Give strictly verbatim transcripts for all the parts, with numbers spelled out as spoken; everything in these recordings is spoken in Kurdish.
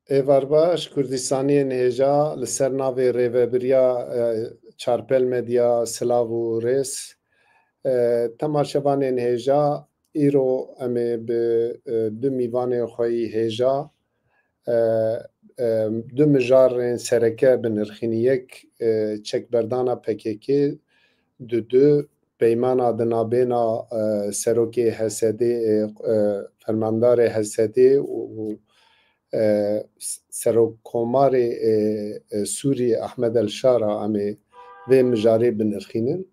Êvar baş, Kurdistaniyên hêja li ser navê rêvebiriya, e, Çarpel Medya silav û rêz. E, temaşevanên hêja, îro em ê bi, e, du mîvanên xwe yî hêja, e, e, du mijarên sereke binirxînî. Yek, e, çekberdana P K K, du du, peymana di nabêna, e, serokê H S D, e, e, fermandarê H S D û, e, s-, serokkomarê, e, e, Sûrî Ahmed El Şara em ê vê mijarê binirxînin.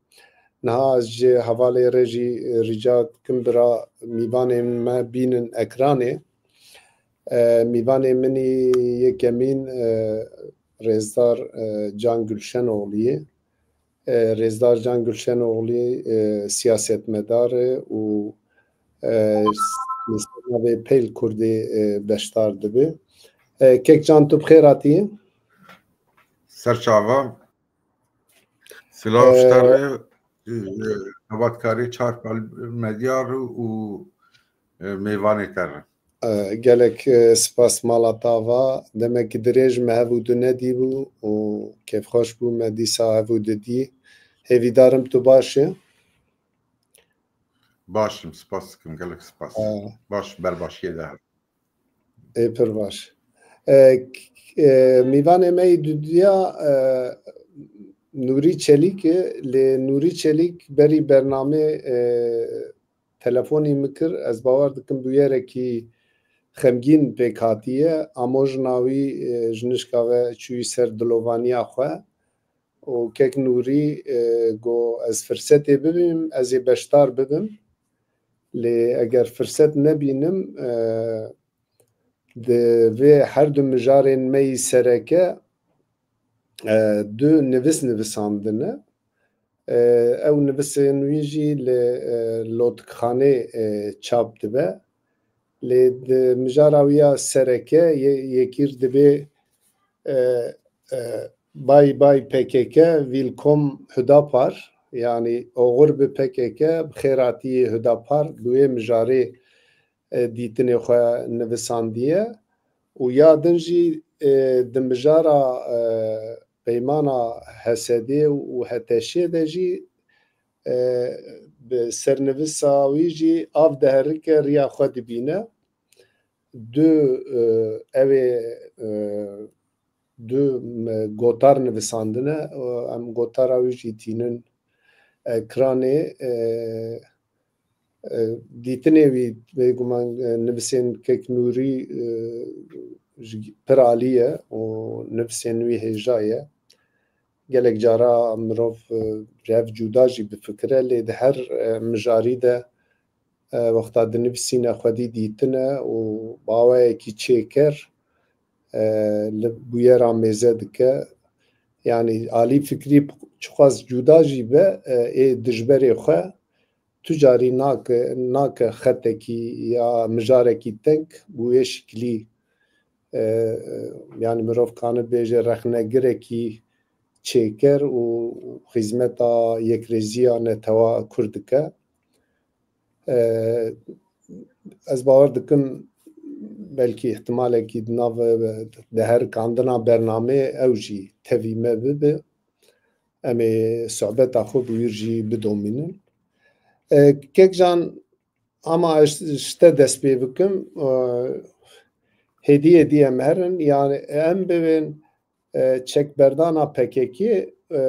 Niha ez ji hevalê re jî, e, rica dikim bira mîvanên me bînin ekranê. E, mîvanê min î yekemîn, e, rêzdar, e, Can Gülşenoğlu ye. E, Rêzdar Can Gülşenoğlu, e, siyasetmedar e û, e, li ser navê Peyl Kurdê, e, beşdar dibe. E, Kek Can, tu bi xêr hatî. Ser çava. Silav ji te re, e, xebatkarê Çarpel Medya re û, e, mêvanê te re. E, gelek, e, spas mala te ava. Demekî dirêj me hev û du nedîbû û kêfxweş bû me dîsa hev û du dî. Hêvîdar im tu baş e. Baş im, spas dikim, gelek spas. E. Baş, berbaşiyê de hev. Ê pir baş. E, k-, e, mîvanê me yî dudiya, e, Nûrî Çelîk e, lê Nûrî Çelîk berî bernamê, e, telefonî min kir. Ez bawer dikim bûyerekî xemgîn pêk hatiye. Amojna wî, e, ji nişka ve çûyî ser dilovaniya xwe. Û Kek Nûrî, e, got, ez firsetê bibînim, ez ê beşdar bibim. Lê eger firset nebînim, e, di vê her du mijarên me yî sereke, e, du nivis nivisandine. E, ew nivisên wî jî li, e, lotixanê, e, çap dibe. Lê di mijara wî ya sereke ye-, yekîr dibê, e, e, Bay Bay P K K, Willkommen Hüdapar, yanî oxir bi P K K, bi xêr hatî Hüdapar, bi wê mijarê, e, dîtinê xwe nivisandiye. Û ya din jî, e, di mijara, e, peymana H S D û H T Ş'ê de jî, e, bi sernivisa wî jî av diherike, riya xwe dibîne. Du, e, ew ê, e, du, e, gotar nivisandine. E, em gotara wî jî tînin ekranê. E, e, dîtinê wî, bêguman, e, nivisên Kek Nûrî, e, ji pir alî ye û nivisên wî hêja ye. Gelek cara mirov, e, rev cuda jî bifikire, lê di her, e, mijarî de, e, wexta dinivîsîne xwedî dîtine û bi awayekî çêker, e, li bûyera mêze dike. Yanî alî fikrî çiqas cuda jî be, e, ê dijberê xwe tu carî nake, nake xetekî ya mijarekî teng bi wê şiklî, e, e, yanî mirov kane bêje rexnegirekî çêker û xizmeta yekrêziya netewa Kurd dike. E, ez bawer dikim belkî îhtimalekî di nav, di herikandina bernameyê ew jî tevî me bibe. Em ê sohbeta xwe bi wî jî bidomînin. E, Kek Can, ama ez ji te dest pê bikim. E, hêdî hêdî em herin. Yani em bibên, e, çekberdana P K K, e,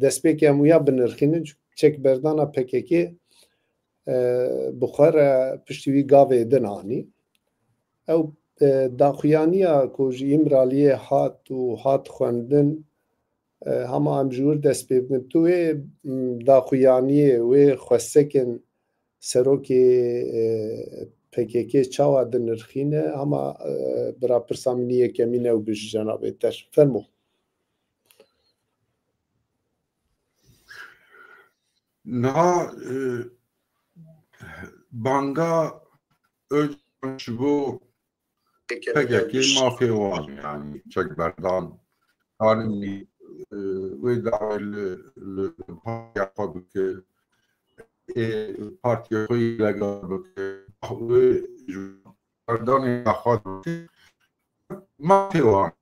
destpêkê em wiya binirxînin. Çekberdana P K K, e, bi xwe re piştî wî gavê din anî. Ew, e, daxuyaniya ku ji Îmraliyê hat û hat xwendin, e, hema em ji wir dest pê bikin. Tu wê, m, daxuyaniyê, wê xwestekên serokê, e, P K K çawa dinirxîne? Hema, e, bira pirsa min yekemîn ew bi ji cenabê te. Fermo. Niha, e, banga Öcalan ji bo P K K mafê wan, yani çekberdan, karin, e, wê dawê li, li partiya xwe bike, ê partiya xwe yê legal bike, wê ji berdanê xwe bike. mafê wan.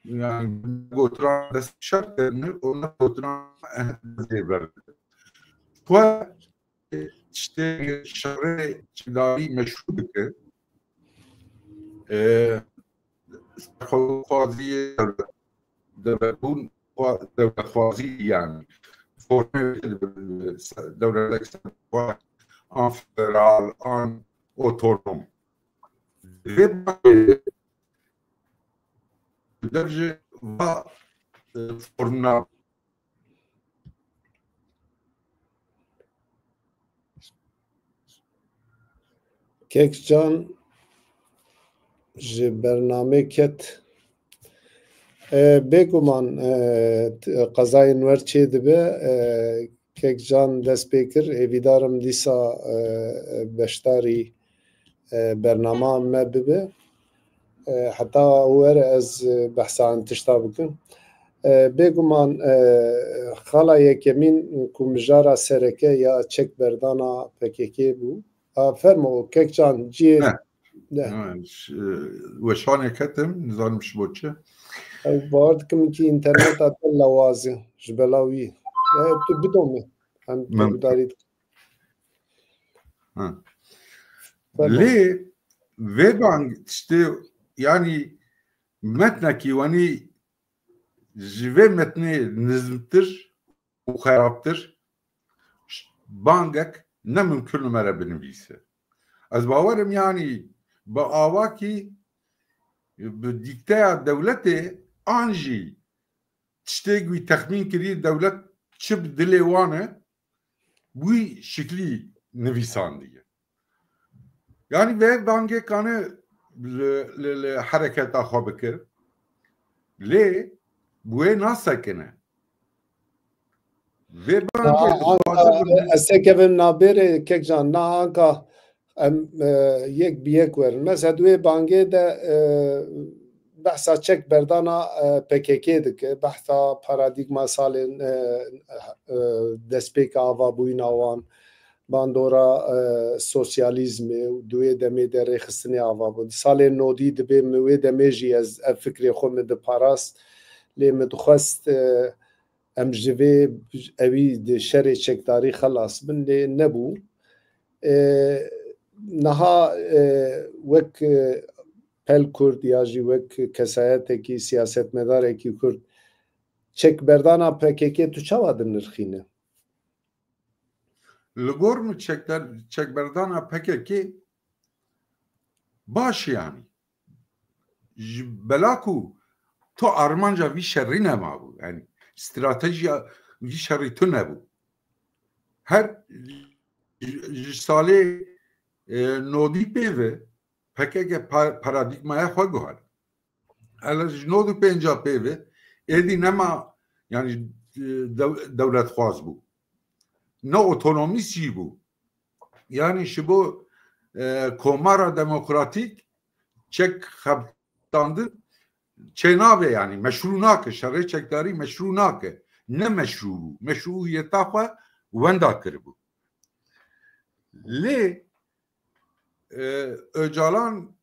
Yani gotiran dest şer kirine, ona gotiran zêber. Xwe tiştê şerê çidarî meşrû dike. E, serxwezî, dewletbûn, xwe-, dewletxwazî yani. Formê dewletek an federal, an otonom. Vê derece va, e, formuna Kekcan ji bernamê ket. E, bêguman, e, t-, qezayên wer çê dibe. E, Kekcan dest pê kir. Hêvîdarim dîsa, e, beşdarî, e, bernama me bibe. E, heta were ez, e, behsa hin tişta bikim. E, bêguman, e, xala yekemîn ku mijara sereke ya çekberdana P K K bû. A, fermo, Kekcan, cihê Ne. Ne. Ha, ş-, e, weşanê ketim, nizanim ji bo çi. Ew bawer dikim ki interneta te lewaz e, ji bela wî. E, tu bidome. Em Mem- gudarî dikin. Ha. Fermo. Lê vê bang tiştê, yani metnekî wenî ji vê metnê nizmtir û xerabtir bangek ne mimkun li me re binivîse. Ez bawerim, yani bi awakî, bi dîkteya dewletê an jî tiştê wî texmîn kirî dewlet çi bi dilê wan e, wî şiklî nivîsandiye. Yani vê bangê kane li, li, li hereketa xwe bike. Lê bi wê nasekine. Vê bangê Na, dixwaze anka, bi- ez sekevim nabêrê Kekcan, na anka em, e, yek bi yek werin. Mesela di wê bangê de, e, behsa çek berdana, e, P K K dike, behsa paradîgma salên, e, e, destpêka avabûyîna wan, bandora, e, sosyalîzmê û di wê demê de rêxistinê ava bû. Di salên nodî dibê min wê demê jî ez ev fikrê xwe min diparast, lê min dixwest, e, em ji vê ewî di şerê çekdarî xelas bin, lê nebû. E, niha, e, wek, e, pel Kurd ya jî wek kesayetekî, siyasetmedarekî Kurd, çekberdana P K K tu çawa dinirxîne? Li gor min çekder-, çekberdana P K K baş e, yani. Ji bela ku tu armanca vî şerî nemabû. Yani stratejiya vî şerî tu nebû. Her ji, ji salê, e, nodî pê ve P K K pa-, paradîgmaya xwe guhar. Hele ji nod û pênca pê ve êdî nema, yani, e, dew-, dewletxwaz bû. Ne otonomîst jî bû. Yani ji bo, e, komara demokratîk çek xebitandin çênabe, yani meşrû nake, şerê çekdarî meşrû nake. Ne meşrû bû. Meşrûyeta xwe wenda kiribû. Lê, e, Ocalan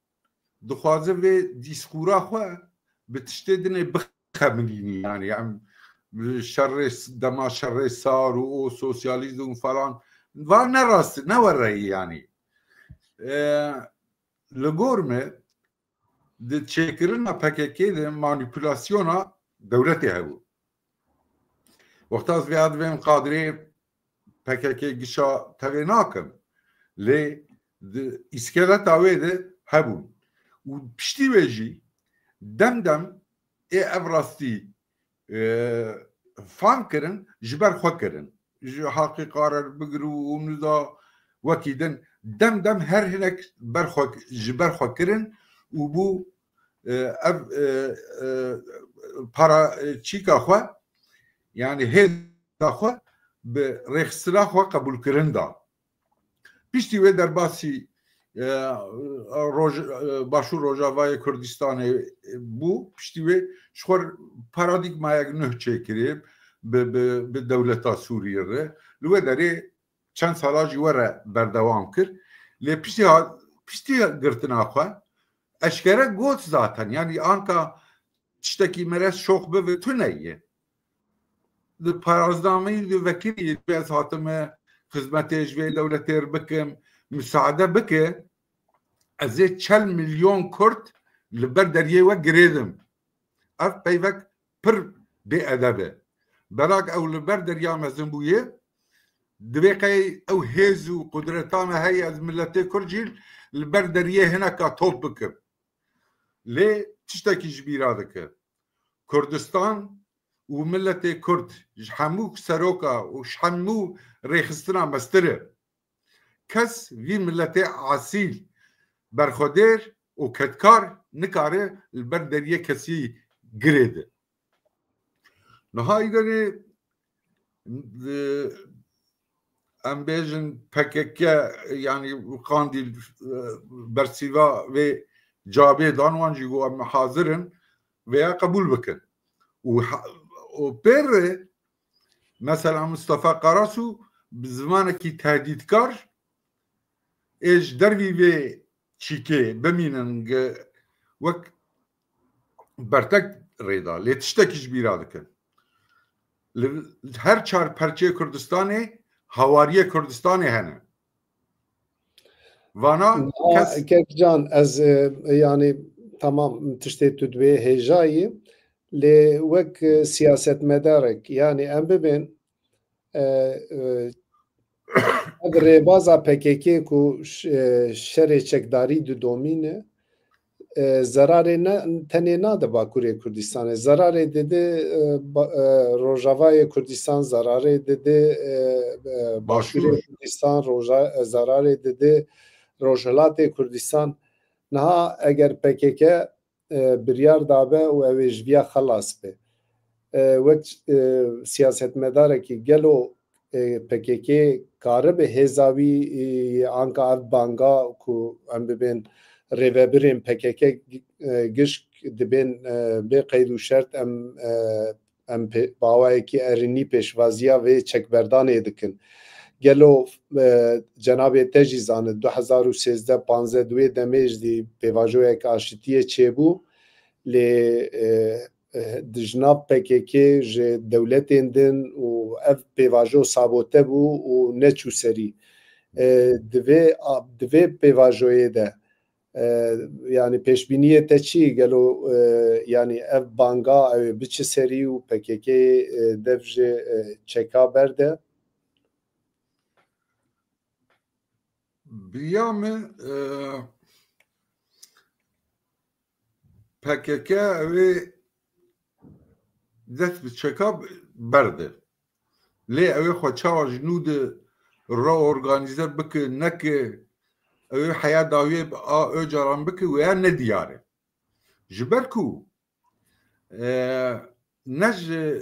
dixwaze vê dîskûra xwe bi tiştê dinê bixemilînî. Yani em şerê, dema şerê sar û o sosyalîzm falan, va ne rast, ne wereyî yani. E, li gor me di çêkirina P K K de manîpulasyona dewletê hebû. Wexta ez vê divêm qadrê P K K gişa tevê nakim. Lê di îskeleta wê de hebûn. Û piştî wê jî dem dem ê ev rastî, e, fam kirin, ji ber xwe kirin. Ji Haqî Qarer bigir û, û nûza wekî din dem dem her hinek ber xwe, ji ber xwe kirin û bû, e, ev, e, e, para, e, çîka xwe, yani hêza xwe bi rêxistina xwe qebûlkirin da. Piştî wê derbasî, e, roj-, e, Başûr Rojavayê Kurdistanê bû, piştî wê ji xwe paradîgmayek nuh çêkirî bi, bi, bi dewleta Sûriyê re. Li wê derê çend sala jî were berdewam kir. Lê piştî ha-, piştî girtina xwe eşkere got zaten, yani anka tiştekî mere şox bibe tune ye. Di paraznameyî de vekirî, ez hatime xizmetê ji vê dewletê re bikim, misaade bike, ez ê çel milyon Kurd li ber deriyê we girêdim. Ev peyvek pir bêedeb e. Berak ew li ber deriya mezin bûye, divê qey ew hêz û qudreta me heye, ez miletê Kurd jî li ber deriyê hineka top bikim. Lê tiştekî ji bîra dike. Kurdistan û miletê Kurd ji hemû seroka û ji hemû rêxistina mestir e. Kes vî miletê asîl, berxwedêr û kedkar nikare li ber deriyê kesî girêde. Niha îderê, e, em bêjin P K K, yani Qandîl, e, bersîva vê cabê dan, wan jî got em hazir in vêya qebûl bikin. Û ha-, û pê re mesela Mustafa Karasu bi zimanekî tehdîtkar ê ji dervî vê çîkê bimînin, ge-, wek bertek rê da. Lê tiştekî ji bîra dikin. Li her çar perçeyê Kurdistanê hawariyê Kurdistanê hene. Vana kes Kekcan, ez, e, yani tamam, tiştê tu dibê hêjayî, lê wek, e, siyasetmedarek, yani em bibên, e, e, ev rêbaza P K K ku ş-, e, şerê çekdarî didomîne, e, zerarê ne, tenê nade Bakurê Kurdistanê. Zerarê dide, e, ba-, e, Rojavayê Kurdistan, zerarê dide, e, e, Başûrê Başûr. Kurdistan, roja-, e, zerarê dide Rojhilatê Kurdistan. Niha eger P K K, e, biryar dabe û ew ê ji viya xelas be, e, wek, e, siyasetmedarekî gelo, e, P K K karibe hêza wî, e, anka ev banga ku em bibên rêvebirên P K K, e, gişk dibên, e, bê qeyd û şert em, e, em pê-, bi awayekî erênî pêşvaziya vê çekberdanê dikin. Gelo, e, cenabê te jî zanit, du hezar û sêzdeh panzdeh di wê demê jî pêvajoyek aşitiyê çêbû, lê, e, e, di ji nav P K K ji dewletên din û ev pêvajo sabote bû û neçû serî. E, di vê a-, di vê pêvajoyê de, e, yani pêşbîniyê te çi? Gelo, e, yani ev banga ew ê biçi serî û P K K, e, dev ji, e, çeka berde? Bi ya min, e, P K K ew ê dest bi çeka berde. Lê ew ê xwe çawa ji nû de reorganîze bike, neke, ew ê heya dawiyê bi a Ocalan bike, wêya nediyar e. Ji ber ku, e, ne ji,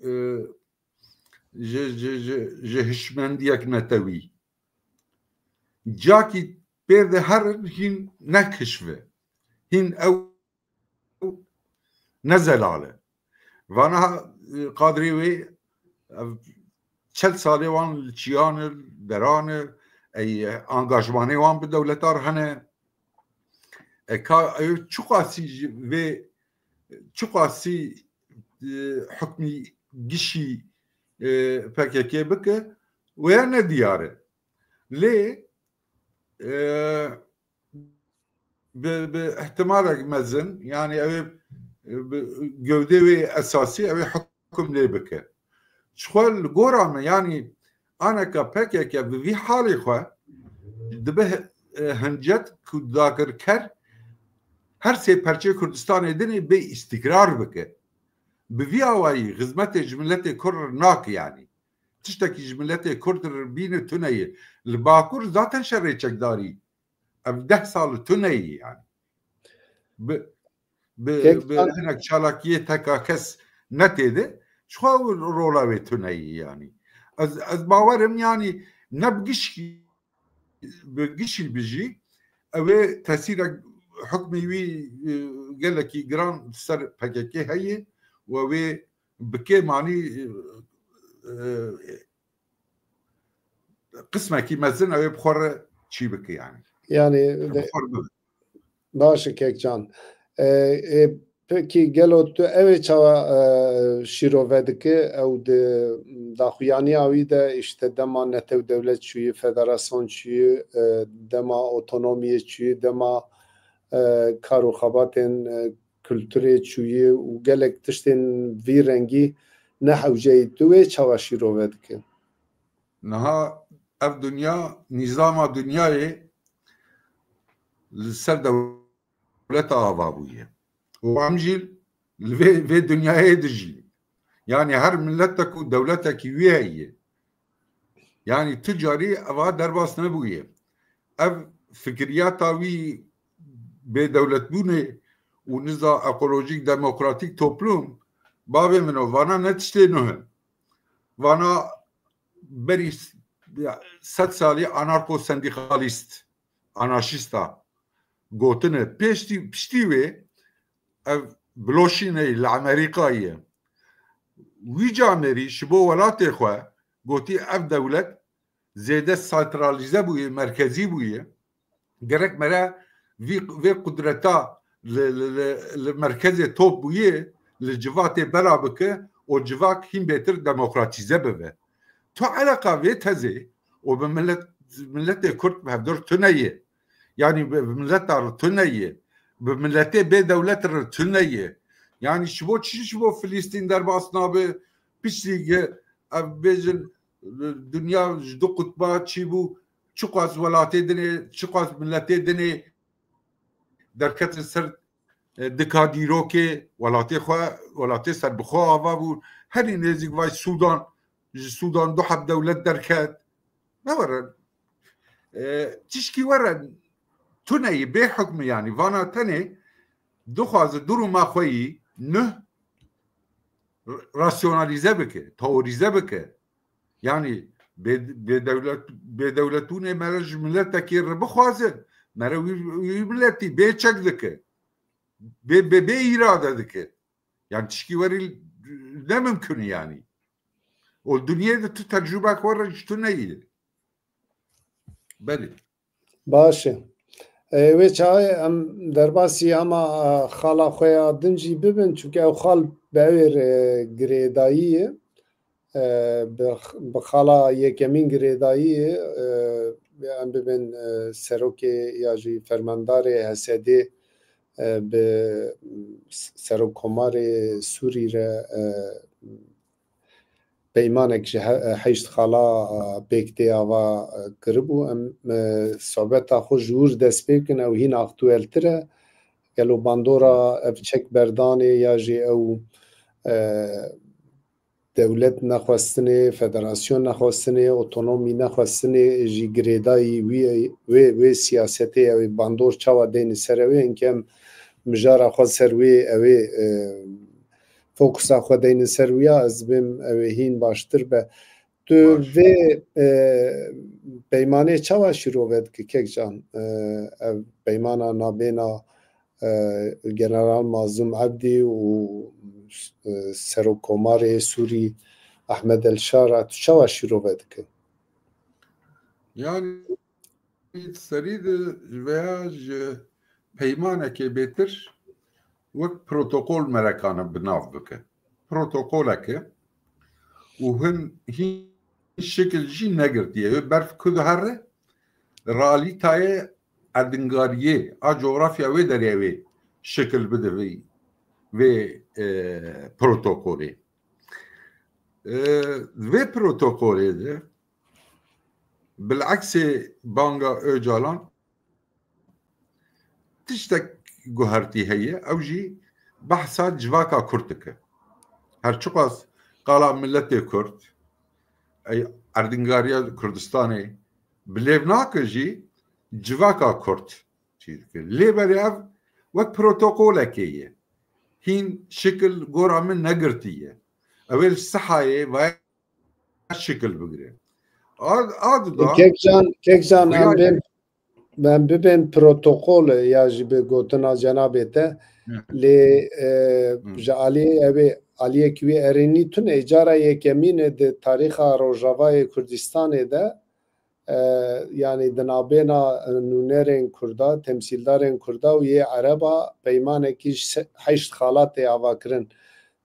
e, ji, ji, ji, ji hişmendiyek netewî. Cakî pêr de herin hîn nekişve. Hîn ew ne zelal e. Vana, e, qadrê wê, ev çel salê wan li çiyan e, deran e, ey, angajmanê wan bi dewletar hene. E, ka, ew çiqasî ji vê, çiqasî, e, hukmî gişî, e, P K K bike, wêya nediyar e. Lê, e, bi, bi ihtimalek mezin, yani ew ê, bi gewdê wê esasî, ew ê hukm lê bike. Ji xwe li gora me, yani aneka P K K bi vî halê xwe dibe, e, hincet ku dagirker her sê perçeyê Kurdistanê dinê bê îstikrar bike. Bi vî awayî xizmetê ji miletê Kurd re nake yani. Tiştekî ji miletê Kurd re bîne tune ye. Li Bakur zaten şerê çekdarî ev deh sal tune ye yani. Bi, bi, Kek bi hinek çalakiyê teka kes netê de, ji xwe rola wê tune ye yani. Ez, ez bawerim yani ne bi gişkî, bi gişî bijî, ew ê tesîrek hukmê wî, e, gelekî giran ser P K K heye û ew ê bi kêmanî, e, e, qismekî mezin ew ê bi xwe re çî bike yani. Yani Bi de- xwe re bibe. Baş e Kekcan. E, e, pekî gelo tu ew ê çawa, e, şîrove dike? Ew di daxuyaniya wî de, işte, dema netew dewlet çûyî, federasyon çûyî, e, dema otonomiyê çûyî, dema, e, kar û xebatên, e, kulturê çûyî û gelek tiştên vî rengî ne hewce yî. Tu wê çawa şîrove dike? Niha ev dinya, nîzama dinyayê li ser dewleta ava bûye. Û em jî li vê, vê dinyayê dijîn. Yanî her miletek û dewletekî wî heye. Yanî tu carî eva derbas nebûye. Ev fikriyata wî bêdewletbûnê û niza ekolojîk demokratîk toplum, bavê min o, vana ne tiştê nuh in. Vana berî s-, ya, sed salî anarko-sendîkalîst, anarşîsta gotine. Pêştî, piştî wê ev Bloşîney li Amerîkayê ye. Wî camêrî ji bo welatê xwe gotî ev dewlet zêde santralîze bûye, merkezî bûye. Gerek mere vî, vê qudreta li, li, li, li merkezê top bûye, li civatê bela bike û civak hîn bêtir demokratîze bibe. Tu eleqa vê tezê û bi millet, miletê Kurd bi hevdor tune ye. Yanî bi, bi mileta re tune ye. Bi miletê bê dewlet re tune ye. Yanî ji bo çi ji bo Filistîn derbas nabe? Piştî ge-, ev bêjin, dinya ji du qutba çî bû, çiqas welatê dinê, çiqas miletê dinê derketin ser, e, dika dîrokê, welatê xwe, welatê serbixwe ava bû. Herî nêzîk vay Sûdan, ji Sûdan du heb dewlet derket. Ne were. E, tişkî were tune yî, bê hukm e yanî. Vana tenê dixwaze duruma xwe yî nuh rasyonalîze bike, teorîze bike. Yanî bê, bêdewlet-, bêdewletûnê mere ji miletekê re bixwaze, mere wî, wî miletî bê çek dike. Bê, bê, bê îrade dike. Yanî tişkî werî ne mimkun e yanî. Û dinyê de tu tecrûbek were ji tu neyî. Belê. Baş e. E, wê çaxê em derbasî hema, e, xala xwe ya din jî bibin, çunke ew xal bi ew ê re girêdayî ye. E, bi, bi xala yekemîn girêdayî ye. E, em bibin, e, serokê ya jî fermandarê H S D, e, bi Serokkomarê Sûrî re, e, peymanek ji he-, heşt xala, e, pêk tê ava, e, kiribû. Em, e, sohbeta xwe ji wir dest pê bikin, ew hîn aktueltir e. Gelo bandora ev çekberdanê ya jî ew, e, dewlet nexwestinê, federasyon nexwestinê, otonomî nexwestinê jî girêdayî wî, wê, wê siyasetê ew ê bandor çawa deyne ser ew ê, hinke em mijara xwe ser wê ew ê, e, fokusa xwe deyne ser wî ya, ez dibêm ew ê hîn baştir be. Tu Baş. vê, e, peymanê çawa şîrove dike, Kekcan? E, ev peymana nabêna, e, General Mazlûm Ebdî û, e, Serokkomarê Sûrî Ahmed El Şara, tu çawa şîrove dike? Yanî serî de ji veya ji peymanekê bêtir wek protokol merekane bi nav bike. Protokoleke û hin hîn şekil jî negirtiye. Wê berf ku dihere, realîtayê erdingariyê a cografya wê derê wê şekil bide vê, vê, e, protokolê. E, vê protokolê de bileksê banga Ocalan tiştek guhertî heye, ew jî behsa civaka Kurd dike. Her çiqas qala miletê Kurd, ey erdingariya Kurdistanê bi lêv nake jî civaka Kurd çî dike. Lê belê ev wek protokolekê ye. Hîn şekil gora min negirtiye. Ew ê li sihayê ve şekil bigire. A, a duda Kekcan, Kekcan, em Xuya- bên, em bibên protokol ya jî bi gotina cenabê te. Hı. Lê, e, Hı. ji aliyê ew ê, aliyek wî erênî tune, cara yekemîn e di tarîxa Rojavayê Kurdistanê de, e, yanî di nabêna nûnerên Kurda, temsîldarên Kurda û yê Ereba peymanekî ji se-, heşt xala tê avakirin.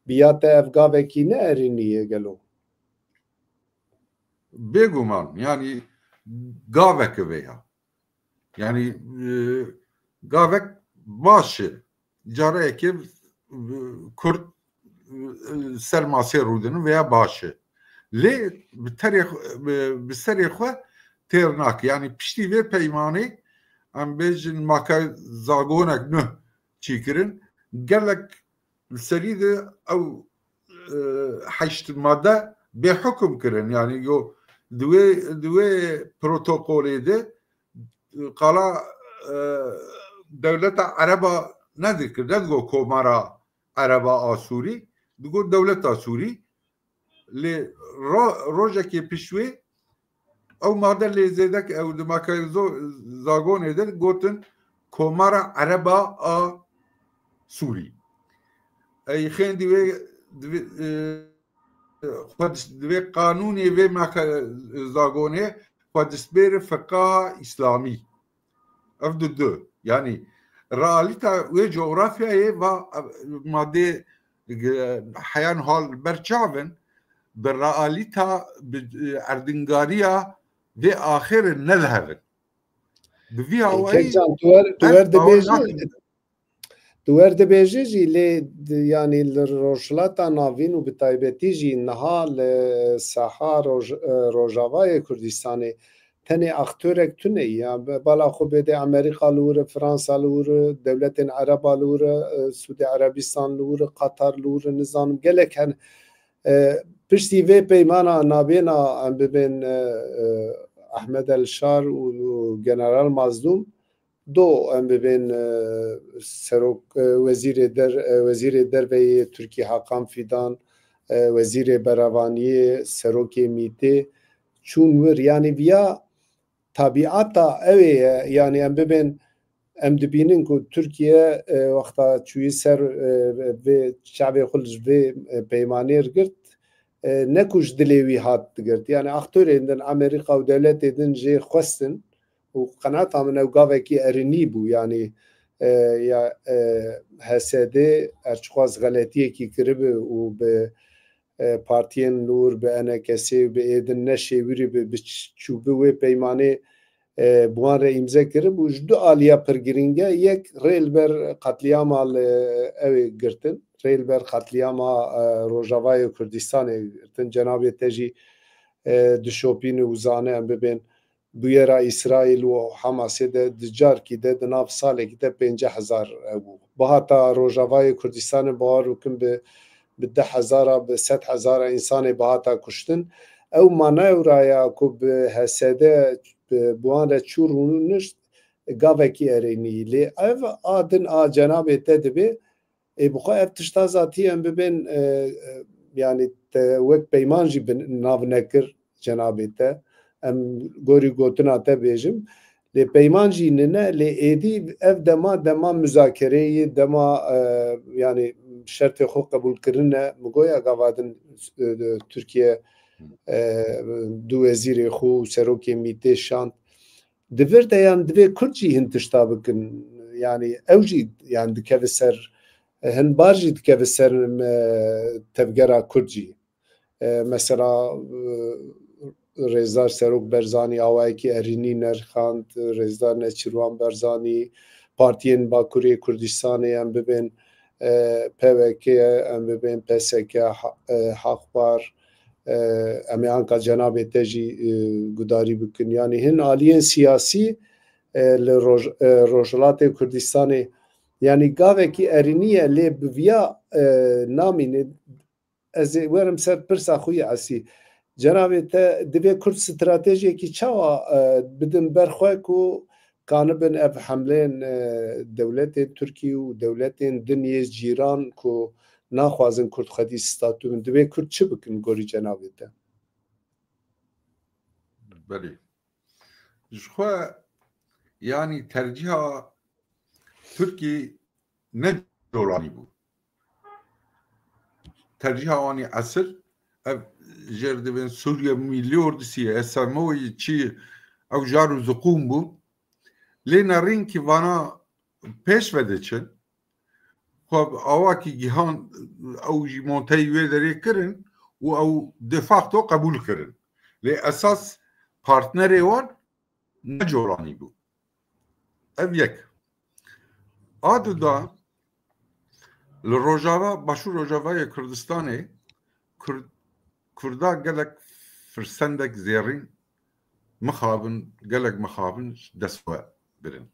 Bi ya te ev gavekî ne erênî ye gelo? Bêguman, yanî gaveke vê ya. Yanî, e, gavek baş e. Careyekê, e, Kurd, e, ser masê rûdinin veya baş e. Lê bi terê xwe, bi, bi serê xwe têr nake. Yanî piştî vê peymanê em bêjin maka zagonek nuh çîkirin. Gelek li serî de ew, e, heşt madde bêhukum kirin. Yanî yo di wê, di wê protokolê de qala, e, dewleta Ereba nedikir, nedigot Komara Ereba a Sûrî, digot dewleta Sûrî. Lê ro-, rojekê pişt wê ew made lê zêdek ew di maka zo-, zagonê de gotin Komara Ereba a Sûrî. Ey xêndî wê, divê, e, xwe dis-, divê qanûnê vê maka zagonê xwe distbêre fiqaha Îslamî. Ev du du. Yanî realîta wê coğrafyayê va, madê, e, heyan hal ber çav in, bi realîta, bi, e, erdingariya vê axêrê ne li hev in. Bi vî awayî Kekcan, tu wer, tu wer dibêjî, tu wer dibêjî jî lê di-, yanî li Rojhilata Navîn û bi taybetî jî niha li saha Roj-, e, Rojavayê Kurdistanê tenê aktorek tune ye. Ya be-, bala xwe bêde Amerîka li wir e, Fransa li wir e, dewletên Ereba li wir e, e, Sûdê Erebîstan li wir e, Qatar li wir e, nizanim gelek hene. E, piştî vê peymana nabêna em bibên, e, e, Ahmed El Şar û, û General Mazlûm do em bibên, e, serok, e, wezîrê der-, e, wezîrê derve yê Tirkî Hakan Fidan, e, wezîrê berevaniyê, serokê mîtê çûn wir. Yanî viya tabiata ew ê ye. Yanî em bibên, em dibînin ku Tirkiye, e, wexta çûyî ser, e, vê çavê xwe ji vê, e, peymanê girt, e, ne ku ji dilê wî hat digirt. Yanî aktorên din, Amerîka û dewletê din jê xwestin û qenaeta min ew gavekî erênî bû. Yanî, e, ya, e, H S D her çiqas xeletiyekî kiribi û bi, e, partiyên li wir, bi E N K S û bi ê din neşêwirî bi, bi ç-, çûbi wê peymanê, e, bi wan re îmze kiribû. Ji du aliya pir girîng e. Yek rê li ber qetlîama li ew ê girtin, rê li ber qetlîama, e, Rojavayê Kurdistanê girtin. Cenabê te jî, e, dişopîne û zane em bibên bûyera Îsraîl û Hamasê de di carkî de di nav salekî de pêncî hezar ew bû. Bihata Rojavayê Kurdistanê bawer bikin bi, bi deh hezara, bi sed hezara însanê bihata kuştin. Ew manewra ya ku bi H S D bi, bi wan re çû rûnişt, gavekî erênî. Lê ev a din a cenabê te dibe, ê bi xwe ev tişta zatî em bibên, e, e, yanî te wek peyman jî bi nav nekir cenabê te. Em gorî gotina te bêjim. Lê peyman jî nine, lê êdî ev dema, dema muzakereyê, dema, e, yanî şertê xwe qebûl kirine, min goya gava din, e, Tirkiye, e, du wezîrê xwe û serokê mîtê şand. Di vir de yan divê Kurd jî hin tişta bikin. Yanî ew jî yan dikeve ser, hin bar jî dikeve ser, e, tevgera Kurd jî. E, mesela, e, Rêzdar Serok Berzanî awayekî erînî nerxand, Rêzdar Neçîrwan Berzanî, partiyên Bakurê Kurdistanê em bibên, e, P W K, em bibên P S K, Ha-, e, Haqpar, e, em ê anka cenabê te jî, e, gudarî bikin. Yanî hin aliyên siyasî, e, li Roj-, e, Rojhilatê Kurdistanê, yanî gavekî erînî ye, lê bi viya, e, namîne ez ê werim ser pirsa xwe yê esî. Cenabê te divê Kurd stratejiyekî çawa, e, bidin ber xwe ku kanibin ev hemleyên, e, dewletên Tirkî û dewletên din yê cîran ku naxwazin Kurd xwedî statû bin. Divê Kurd çi bikin gorî cenabê te? Belê. Ji xwe, yanî tercîha Tirkî ne colanî bû. Tercîha wan ê esil, ev jêr dibên Sûriye Millî Ordusî ye, S M O yê çi, Ew jar û ziqûm bû. Lê nerînkî vana pêş ve diçin. Xwe bi awakî gihan ew jî monteyî wê derê kirin û ew de facto qebûl kirin. Lê esas partnerê wan ne Colanî bû. Ev yek. A du da li Rojava, Başûr Rojavayê Kurdistanê Kurd, Kurda gelek firsendek zêrîn mixabin, gelek mixabin dest xwe birin.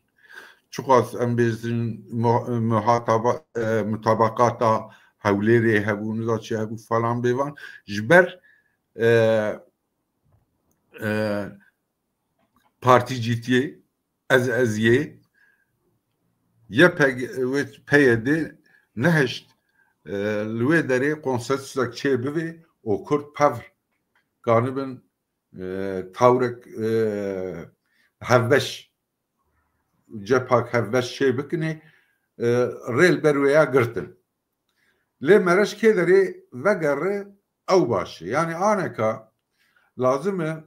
Çiqas em bêjin mu-, muhataba-, e, mutabaqata Hewlêrê hebû, nida çi hebû falan bêvan. Ji ber, e, e, partîcîtiyê, ez eziyê, Y P G, wê P Y D nehişt, e, li wê derê konsensusek çê bivê û Kurd pevr kanibin, e, tawrek, e, hevbeş, cepak hevbeş çê bikinê, e, rê li ber wê ya girtin. Lê mereş kê derê vegere ew baş e. Yani aneka lazim e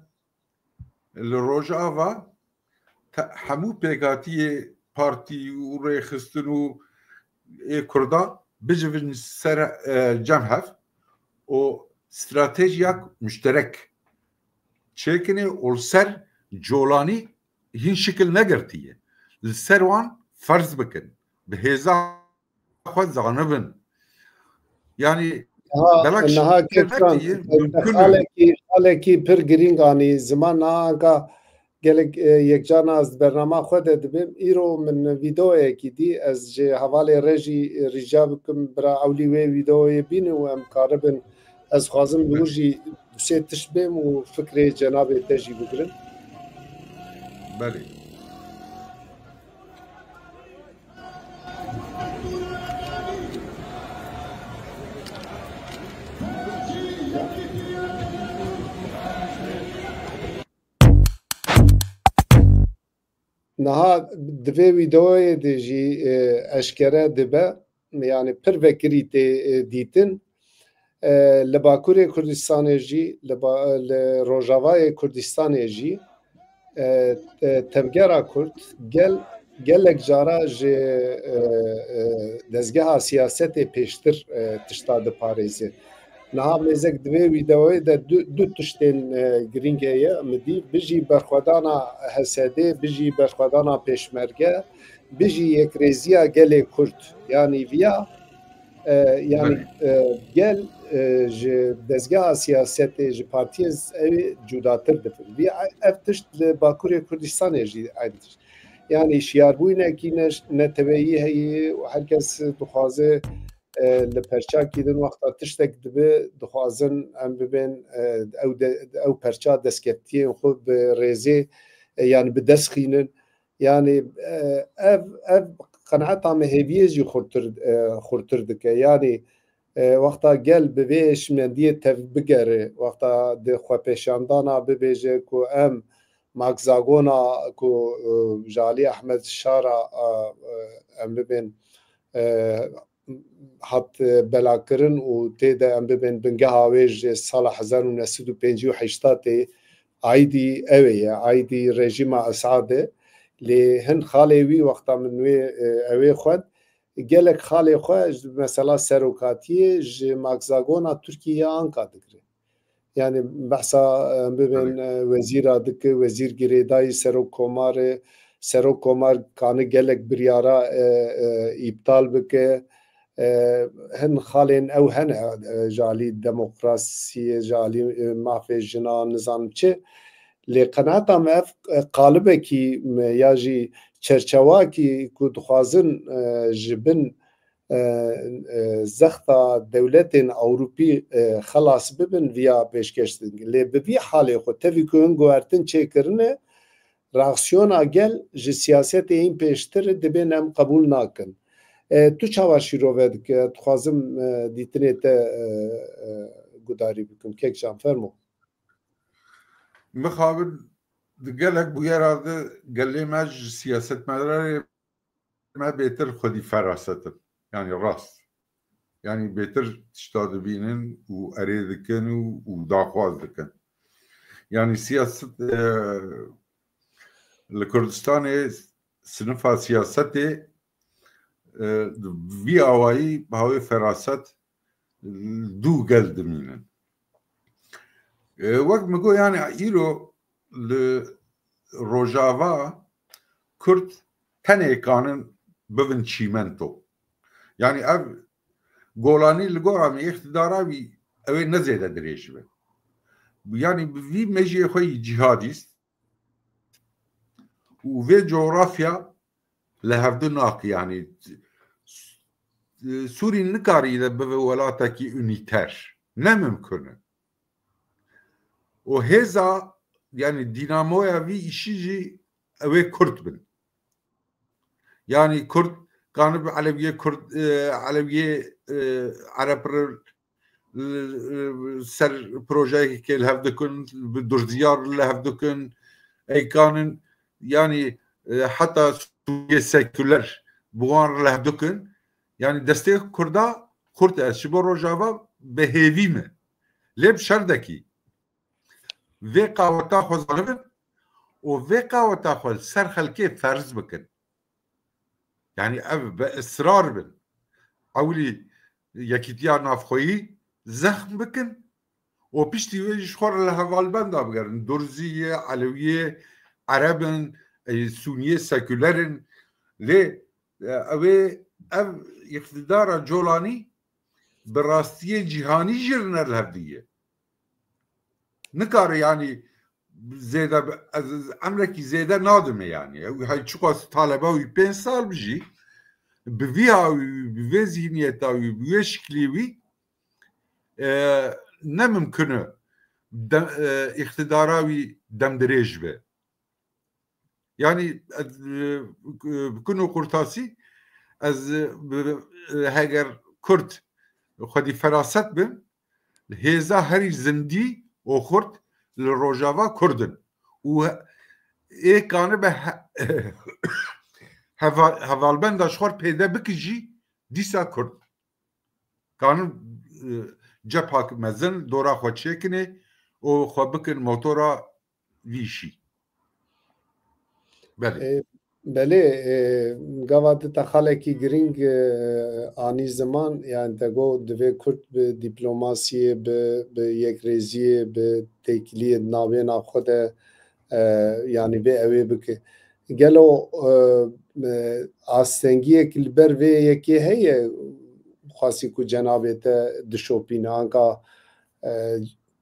li Rojava te-, hemû pêkhatiyê partî û rêxistin û ê Kurda bicivin ser, e, cem hev û stratejiyak muşterek çêkinê û li ser Colanî hîn şikil negirtiye. Li ser wan ferz bikin. Bi hêza xwe zanibin. Yani Niha, belak niha şikil Kekran, nekiriye, te, te mümkün e. Xalekî, xalekî pir girîng anî ziman, niha anka gelek, e, yekcan ez di bernama xwe de dibêm. Îro min vîdeoyekî dî, ez ji hevalê rejî, e, rica bikim, bira ewlî wê vîdeoyê bîne û em karibin. Ez xwazim li wir jî du sê tişt bêm û fikrê cenabê te jî bigrin. Belê. Niha di vê vîdeoyê de jî, e, eşkere dibe, yani pir vekirî tê, e, dîtin. E, li Bakurê Kurdistanê jî, li ba-, li Rojavayê Kurdistanê jî, e, e, tevgera Kurd gel-, gelek cara ji, e, e, dezgeha siyasetê pêştir, e, tişta diparêze. Niha mêzek di vê wîdeoyê de du, du tiştên, e, girîng heye min dî. Bijî berxwedana H S D, bijî berxwedana Pêşmerge, bijî yekrêziya gelê Kurd. Yanî viya, e, yanî, Belê. e, gel, e, ji dezgeha siyasetê, ji partiyê z-, ew ê cudatir dibin. Viya ev tişt li Bakurê Kurdistanê jî eyn tişt. Yanî şiyarbûyinekî ne-, neteweyî heye û her kes dixwaze, e, li perçakî din wexta tiştek dibe, dixwazin em bibên, e, ew de, ew perça destkeftiyên xwe bi rêzê, e, yanî bi dest xînin. Yanî, e, ev, ev qenaeta me hêviyê jî xurtir, e, xurtir dike. Yanî, e, wexta gel bi vê hişmendiyê tev bigere, wexta di xwepêşandana bibêje ku em Max Zagona ku, e, ji alî Ehmed Şara, e, e, em bibên, e, hat, e, belakirin û tê de em bibên bingeha wê ji sala hezar û neh sed û pêncî û heşt tê aîdî ew ê ye, aîdî rejîma Esad e. Lê hin xalê wî wexta min wê, e, ew ê xwend, gelek xalê xwe ji mesela serokatiyê ji Max Zagona Tirkiye ya Anka digire. Yani behsa, e, bibên, Belê. e, wezîra dike, wezîr girêdayî serok komar e, serok komar kani gelek biryara, e, e, îptal bike. E, hin xalên ew hene, e, ji alî demokrasiyê, ji alî, e, mafê jinan, nizanim çi. Lê qenaeta me ev, e, qalibekî me ya jî çerçewakî ku dixwazin, e, ji bin e, e, zexta dewletên Ewropî, e, xelas bibin viya pêşkeş dikin. Lê bi vî halê xwe tevî ku hin guhertin çêkirine, reaksiyona gel ji siyasetê yên pêştir dibên em qebûl nakin. E, tu çawa şîrove dike? Dixwazim, e, dîtinê te, e, e, gudarî bikim. Kek Can, fermo. Mixabin di gelek bûyera de gelê me ji siyasetmedarê me bêtir xwedî feraset in. Yani rast. Yani bêtir tişta dibînin û erê dikin û, û daxwaz dikin. Yani siyaset, e, Li Kurdistanê sinifa siyasetê, e, vî awayî bi hawê feraset dû gel dimînin. E, wek min got, yani îro li Rojava Kurd tenê kanin bivin çîmento. Yani ev Golanî li gora min îqtidara wî ew ê ne zêde dirêj be. Yani bi vî mejiyê xwe yî cîhadîst û vê coğrafya li hevdu nake, yani Sûrî nikarî de bibe welatekî unîter. Ne mimkun e. Û hêza, yani dînamoya vî îşî jî ew ê Kurd bin. Yani Kurd, kanib Elewiyê Kurd, e, Elewiyê, e, Ereb re, e, ser projeyekê li hev dikin, bi Durziyar li hev dikin, ey kanin, yani, e, heta Sûriyê seküler bi wan re li hev dikin. Yani destê Kurda xurt e, ez ji bo Rojava bi hêvî me. Lê bi şerdekî. Vê qaweta xwe zanibin û vê qaweta xwe li ser xelkê ferz bikin. Yani ev bi israr bin. Ewilî yekîtiya navxweyî zexm bikin û piştî wê jî ji xwe re li hevalbenda bigerin. Durzî ye, Elewî ye, Ereb in, ey, Sûnî ye, seküler in. Lê, e, ew ê, ev îqtidara Colanî bi rastiyê cîhanî jî re ne li hevdî ye. Nikare, yani, zêde bi, ez, ez emrekî zêde nadime, yani. Ew, hey, çiqas taleba wî pênc sal bijî, bi vî awî, bi vê zihniyeta wî, bi wê şiklî wî, e, ne mimkun e de, e, îqtidara wî demdirêj be. Yani, ez, e, bi kun û qurtasî, ez, e, bi, e, heger Kurd xwedî feraset bin, hêza herî zindî û xurt li Rojava Kurd in. Û he-, ê kanibe he-, heva-, hevalbenda ji xwe pêde bike jî dîsa Kurd. Kanin, e, cepha mezin dora xwe çêkinê û xwe bikin motora vî işî. Belê. E, belê, e, gava di te xalekî girîng, e, anî ziman, yani te got divê Kurd bi dîplomasiyê, bi, bi yekrêziyê, bi têkiliyê di navêna xwe de, e, yani vê ew ê bike. Gelo, e, e, astengiyek li ber vê yekê heye, xwasî ku cenabê te dişopîne, anka, e,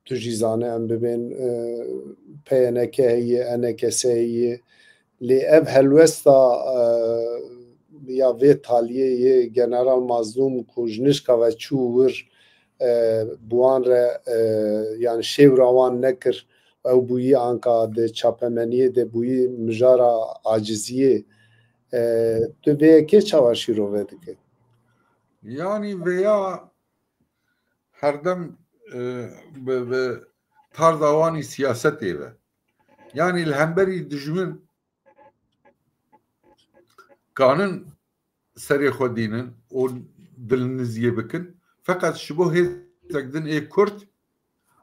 tu jî zane em bibên, e, P Y N K heye, E N K S heye. Lê ev helwesta, e, ya vê taliyê yê General Mazlûm ku ji nişka ve çû wir, e, bi wan re, e, yani şêwra wan nekir, ew bûyî anka di çapemeniyê de bûyî mijara aciziyê. E, tu vê yekê çawa şîrove dike? Yani vêya herdem, e, bi, bi tarza wanî siyasetê ve. Yani li hemberî dijmin kanin serê xwe dînin û dilniziyê bikin. Feqet ji bo hêzek din ê Kurd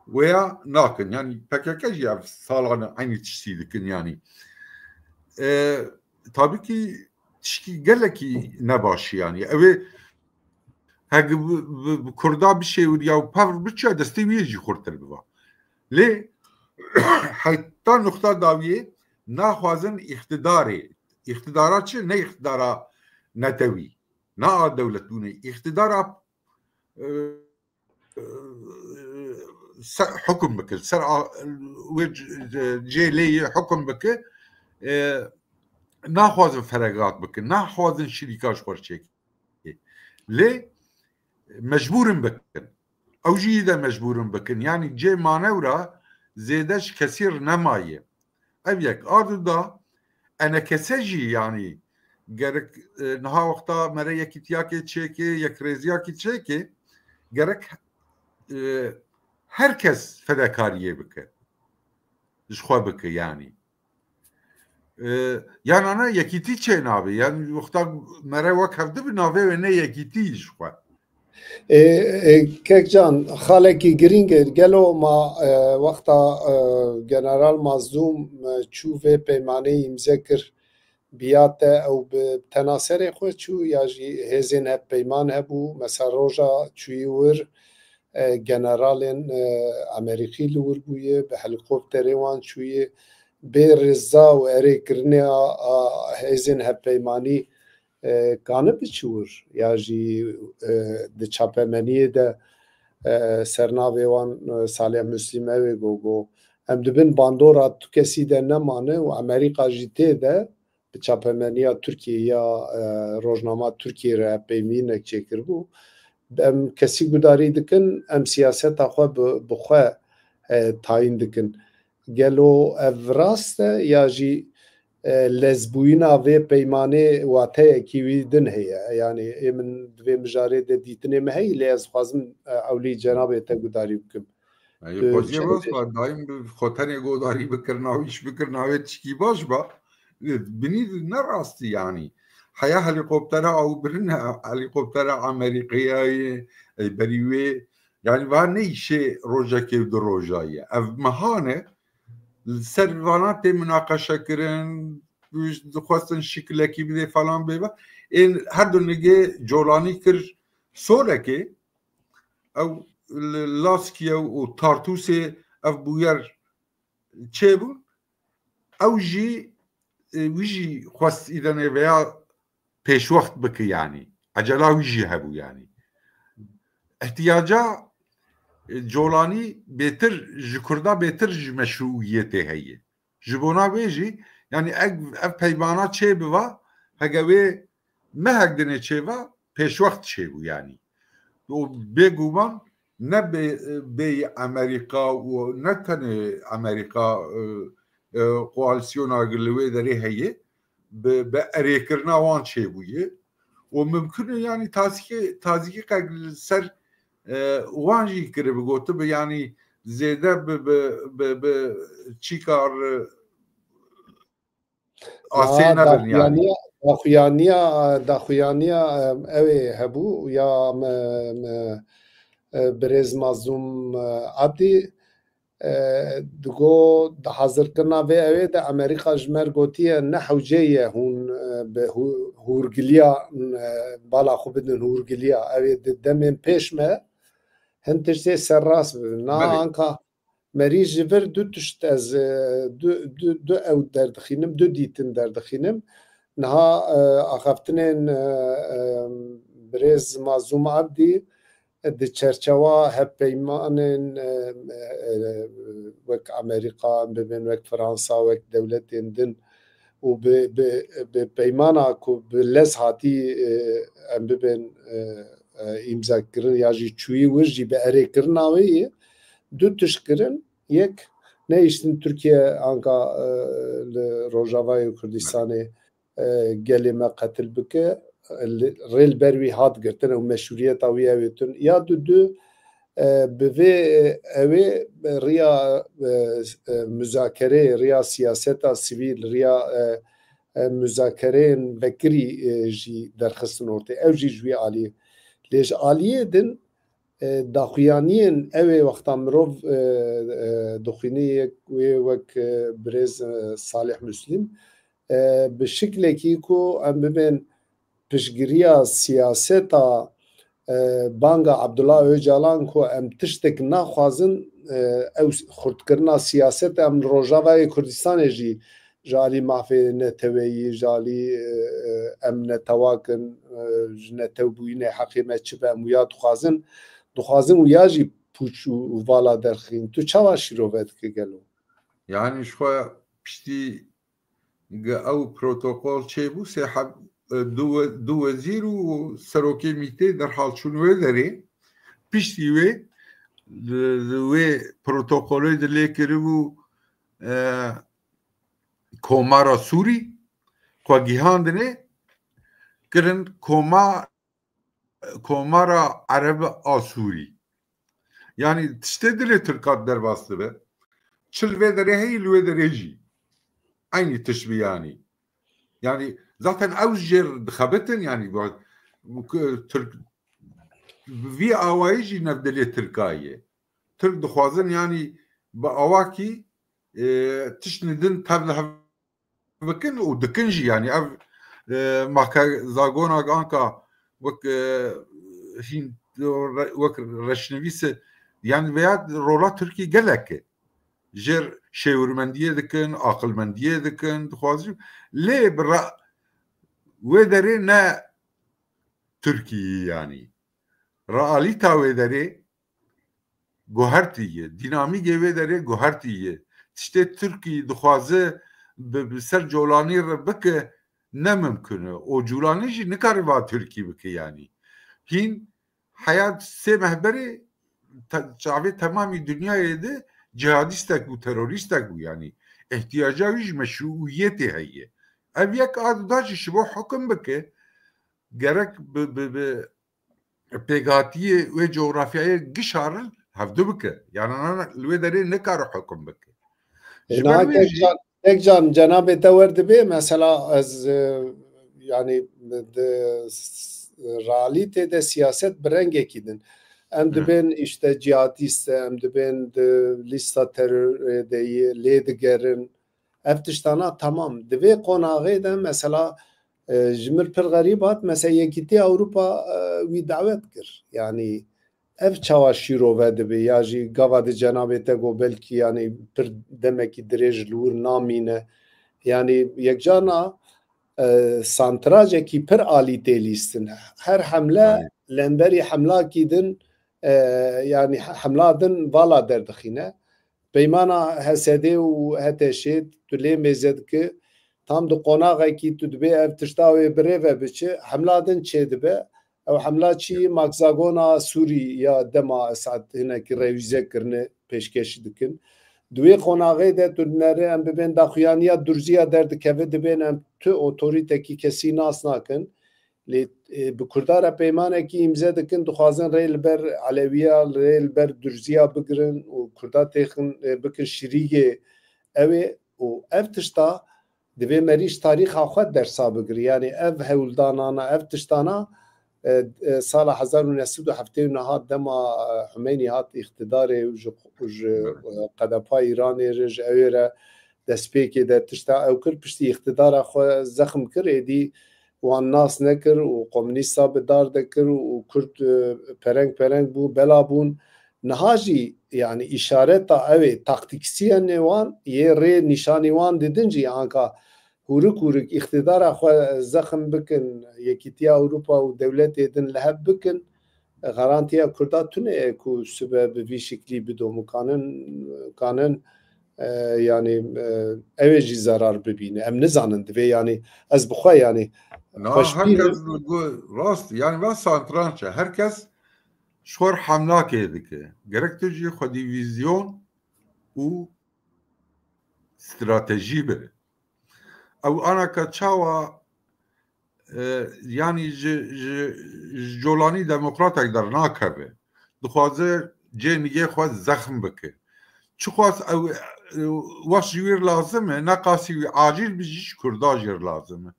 wêya nakin. Yani P K K jî ev salan e eynî tiştî dikin yani. E, tabii ki tişkî gelekî nebaşî yani. Ew ê heg bi, bi, bi Kurda bişêwiriya û pevr biçiya destê wî yê jî xurtir biba. Lê heta nuxta dawiyê naxwazin îqtidarê. Îqtidara çi? Ne îqtidara netewî. Na a dewletbûnê. Îqtidara, e, e, ser, hukum bike. Ser a, wê c-, c-, cêlê yê hukum bike. E, naxwazin feregat bikin. Naxwazin şirîka ji xwe çêkin. Lê mecbûr in bikin. Ew jî de mecbûr in bikin. Yani cê manewra zêde ji kesî re nemaye. Ev yek. Ardu da E N K S jî yani gerek, e, niha wexta mere yekîtiyakê çêkê, yekrêziyakî çêkê, gerek, e, her kes fedekariyê bike. Ji xwe bike yani. E, yan ana yekîtî çênabe. Yani wexta mere wek hevdi bi navê wê ne yekîtî ji xwe. Ê, ê, Kekcan, xalekî girîng e. Gelo ma, e, wexta, e, General Mazlûm, e, çû vê peymanê îmze kir, biya te ew bi tenaserê xwe çû ya jî hêzên hevpeyman hebû? Mesela roja çûyî wir, e, generalên, e, Amerîkî li wir bûye, bi helîkopterê wan çûye, bê rêza û erêkirinê a, a hêzên hevpeymanî e, kanibe çi wir ya jî, e, di çapemeniyê de, e, sernavê wan, e, Salih Muslim ew ê go, go, em dibin bandora tu kesî de nemane û Amerîka jî tê de bi çapemeniya Tirkiyê ya, e, rojnama Tirkiyê re peyvînek çêkiribû. Em kesî gudarî dikin, em siyaseta xwe bi, bi xwe, e, tayîn dikin. Gelo ev rast e ya jî, e, lezbûyîna vê peymanê wateyekî wî din heye? Yanî ê min di vê mijarê de dîtinê me heye, lê ez dixwazim, e, ewlî cenabê te gudarî bikim. Ê, Tu xweziyê çend rast ba, dayim bi xwe tenê godarî bikir, nav îş bikir, navê tişkî baş ba. Ê, binî ne rastî yanî. Heya helîkoptera ew birine, helîkoptera Amerîkayê, ê, berî wê, yanî va ne îşê rojekê û du roja ye. Ev mehan e, li ser vana tê minaqeşe kirin, dixwestin şikilekî bidê falan bê ve. Ên her du nigê Colanî kir Sorekê, ew li Laskiye û Tartûsê ev bûyer çêbûn. Ew jî, e, wî jî xwest îdenê veya pêşwext bike yanî. Ecela wî jî hebû yanî. Ihtiyaca, e, Colanî bêtir, ji Kurda bêtir ji meşrûiyetê heye. Ji bona wê jî, yanî ev, ev peymana çêbiva, hege wê mehek dinê çêva, pêşwext çêbû yanî. Û bêguman ne bê, bêyî Amerîka û ne tenê Amerîka, e, e, koalîsyona li wê derê heye, bi, bi erêkirina wan çêbûye. Û mimkun e, yanî tazîkê, tazîkek li ser, e, wan jî kiribe, gotibe, yanî zêde bi, bi, bi, bi çîkar, e, asê Niha nebin yanî. daxuyaniya, daxuyaniya, daxuyaniya, em, ew ê hebû ya me, me, e, birêz Mazlûm, e, Abdî, e, digo di hazirkirina vê ew ê de Amerîka ji me re gotiye ne hewce ye hûn, e, bi hû-, hûrgiliya, e, bala xwe bidin hûrgiliya. Ew ê di demên pêş me hin tiştê serrast bibin. Niha Belê. anka Merî ji vir du tişt ez, e, du, du, du ew derdixînim, du dîtin derdixînim. Niha, e, axaftinên, e, e, birêz Mazlûm Abdî, e, di çerçewa hevpeymanên, e, e, e, wek Amerîka, em bibên wek Fransa, wek dewletên din û bi, bi, bi peymana ku bi lez hatî, e, em bibên, e, e, îmza kirin ya jî çûyî wir jî bi erê kirina wê yê, du tişt kirin. Yek, nehiştin Tirkiye anka, e, li Rojavayê Kurdistanê, e, gelê me qetil bike, e, li, rê li ber wî hat girtin û meşrûyeta wî ew ê tun. Ya du du, e, bi vê, e, ew ê riya, e, e, muzakereyê, riya siyaseta sivîl, riya, e, e, muzakereyên vekirî, e, jî derxistin ortê. Ew jî ji wî alî. Lê ji aliyê din, e, daxuyaniyên ew ê wexta mirov, e, e, dixwînî yek wê wek, e, birêz, e, Salih Muslim, e, bi şiklekî ku em bibên piştgiriya siyaseta, e, banga Abdullah Ocalan ku em tiştek naxwazin, e, ew xurtkirina siyaseta em li Rojavayê Kurdistanê jî ji alî mafê neteweyî, ji alî, e, e, em netewa kin, e, ji netewbûyînê heqê me çi be, em wiya dixwazin, dixwazin wiya jî pûç û, û vala derxîn. Tu çawa şîrove dike gelo? Yanî ji xwe piştî ge ew protokol çêbû, sê heb, e, du we-, du wezîr û serokê mîtê derhal çûn wê derê. Piştî wê, di, di wê protokolê de lê kiribû, e, Komara Sûrî, xwe gihandinê, kirin Koma-, Komara Ereb a Sûrî. Yanî tiştê dilê Tirka derbas dibe. Çi li vê derê heyî, li wê derê jî. Eynî tişt bi yanî. Yanî zaten ew jê dixebitin, yanî bu, bu Tirk, Bi vî awayî jî navdilê Tirka ye. Tirk dixwazin, yanî bi awakî, e, tiştên din tev li hev bikin û dikin jî, yanî ev, e, Max Hezagona anka wek, e, hîn re-, wek reşnivîs e, yanî veya rola Tirkî gelek e. Jêr şêwirmendiyê dikin, aqilmendiyê dikin, dixwazin. Lê bi ra-, wê derê ne Tirkiyê, yanî realîta wê derê guhertî ye. Dînamîkê wê derê guhertî ye. Tiştê Tirkî dixwaze bi, bi ser Colanî re bike, ne mimkun e. Û Colanî jî nikare va Tirkî bike, yanî. Hîn heya sê meh berê te-, çavê temamî dinyayê de cihadîstek bû, terorîstek bû, yanî. Îhtiyaca wî ji meşrûiyetê heye. Ev yek a duda jî ji bo hukum bike, gerek bi, bi, bi pêkhatiyê wê coğrafyayê gişa re hevdu bike. Yanî li wê derê nikare hukum bike. Ji ber Niha wê jî Kekcan, Kekcan, cenabê te wer dibê, mesela ez, e, yanî di s-, realîtê de siyaset bi rengekî din. Em Hı. dibên işte cihadîst e, em dibên di lîsta terorê de yê, lê digerin. Ev tiştana tamam. Di vê qonaxê de mesela, e, ji mir pir xerîb hat, mesela Yekîtiya Ewropa, e, wî dawet kir. Yanî ev çawa şîrove dibe ya jî gava di cenabê te got belkî yanî pir demekî dirêj li wir namîne. Yanî yekcana, e, santracekî pir alî tê lîstin. Her hemle Aynen. lemberî hemlakî din, e, yanî he-, hemla din vala derdixîne. Peymana H S D û H T Ş'ê tu lê mêze dike, tam di qonaxekî tu dibê ev tişta wê bi rê ve biçe, hemla din çê dibe. Ew hemla çi? Max Hezagona Sûrî ya dema Esad hinekî rewîze kirine pêşkêş dikin. Di wê qonaxê de tu dinere em bibên daxuyaniya durziya derdikeve, dibên em tu otorîtekî kesî nas nakin. Lê, e, bi Kurda re peymanekî îmze dikin, dixwazin rê li ber Elewiya, rê li ber Durziya bigirin û Kurda têxin, e, bikin şirîgê ew ê û ev tişta divê merî ji tarîxa xwe dersa bigire. Yanî ev hewldanana, ev tiştana, e, e, sala hezar û neh sed û heftê û neh dema, e, Humeynî hat îqtidarê û ji, û ji, e, qedepa Îranê re, ji ewê re destpêkê de tişta ew kir, piştî îqtidara xwe zexm kir, êdî wan nas nekir û komunîsta bi dar de kir û Kurd, e, pereng pereng bû, bela bûn. Niha jî, yanî, îşareta ew ê, taktîksiyonê wan yê rê nîşanî wan didin jî, anka hûrik hûrik îqtidara xwe zexm bikin, Yekîtiya Ewropa û dewletê din li hev bikin, garantiya Kurda tune ye ku sibe bi vî şiklî bidomu kanin, kanin, e, yanî, e, ew ê jî zerar bibîne. Em nizanin divê, yanî ez bi xwe, yanî Na, xweşbîn herkes im. Rast, yanî ve santranç e. Herkes ji xwe re hemlakê dike. Gerek tu jî xwedî vîzyon û stratejî bire. Ew anaka çawa, e, yanî ji, ji, ji colanî demokratek dernakeve. Dixwaze cê nigê xwe zexm bike. Çiqas ew, e, wext ji wî re lazim e, ne qasî wî acîl bi jî ji Kurda jî re lazim e.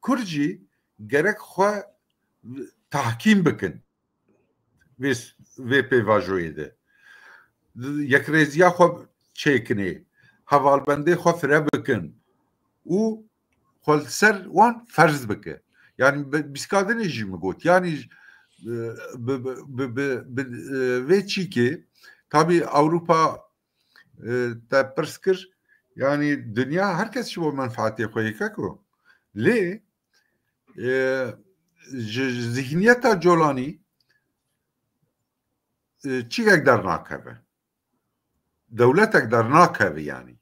Kurd jî gerek xwe tahkîm bikin. Vê, vê pêvajoyê de. Yekrêziya xwe çêkinê, hevalbendê xwe fire bikin û xwe li ser wan ferz bike. Yanî bi, bîskadinê jî min got. Yanî, e, bi, bi, bi, bi, bi, e, vê çîkê, tabî Ewropa, e, te pirs kir, yanî dinya her kes ji bo menfaetê xwe yê keko. Lê, e, ji, ji zihniyeta colanî, e, çîkek dernakeve. Dewletek dernakeve yanî.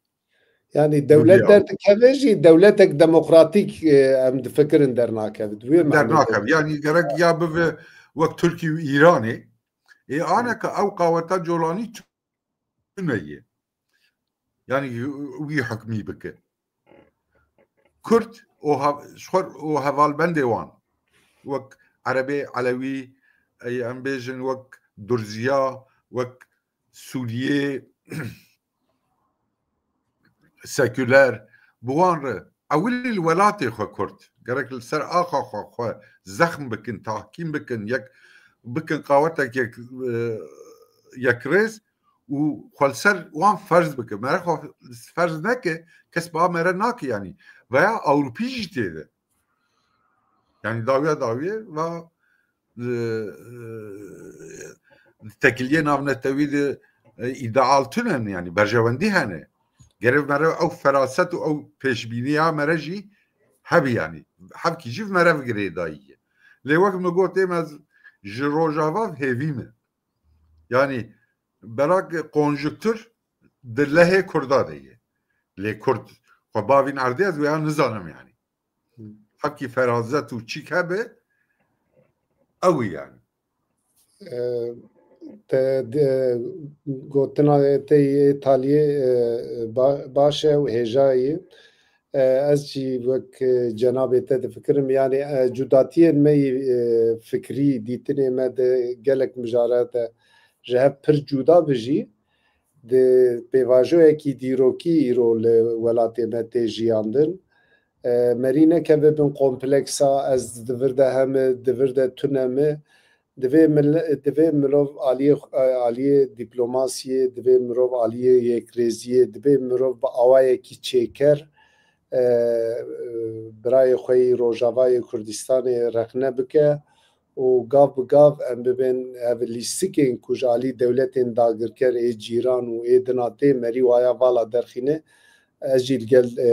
Yanî dewlet Dinya. derdikeve jî, dewletek demokratîk, e, em difikirin dernakeve. Di wê manê de. Dernakeve. Yanî gerek ya bibe wek Tirkî û Îranê. Ê aneke ew qaweta colanî tune ye. Yanî wî hukmî bike. Kurd û hev-, ji xwe û hevalbendê wan, wek Erebê, Elewî, ey em bêjin wek Durziya, wek Sûriyê, seküler, bi wan re ewilî li welatê xwe Kurd gerek li ser axa xwe, xwe zexm bikin, tahkîm bikin, yek bikin qawetek yek, e, yekrêz û xwe li ser wan ferz bike. Mere xwe ferz neke, kes ba mere nake yanî. Veya Ewropî jî tê de. Yanî dawiya dawiyê va, e, e, tekiliyê navnetewî de, e, îdeal tune ne, yanî berjewendî hene. Gerek mere ew feraset û ew pêşbîniya mere jî hebi yanî. Hevkî jî mere girêdayî ye. Lê wek min got, êm ez ji Rojava hêvî me. Yanî berak konjuktur di lehê Kurda de ye. Lê Kurd xwe bavîn erdê ez wêya nizanim yanî. Hevkî ferazet û çîk hebe, ew e yanî. E, te, de, gotina te yê taliyê, e, ba-, baş e û hêja yî. E, ez jî wek, e, cenabê te difikirim, yanî, e, cudatiyên me yî, e, fikrî, dîtinê me di gelek mijara de ji hev pir cuda bi jî, di pêvajoyekî dîrokî îro li welatê me tê jiyandin. E, merî nekeve bin kompleksa ez di vir de heme, di vir de tune me. Divê mil-, divê mirov aliyê, aliyê dîplomasiyê, divê mirov aliyê yekrêziyê, divê mirov bi awayekî çêker, e, birayê xwe yî Rojavayê Kurdistanê rexne bike û gav bi gav em bibên hev lîstikên ku ji alî dewletên dagirker ê cîran û ê dina tê merî waya vala derxîne. Ez jî li gel, e,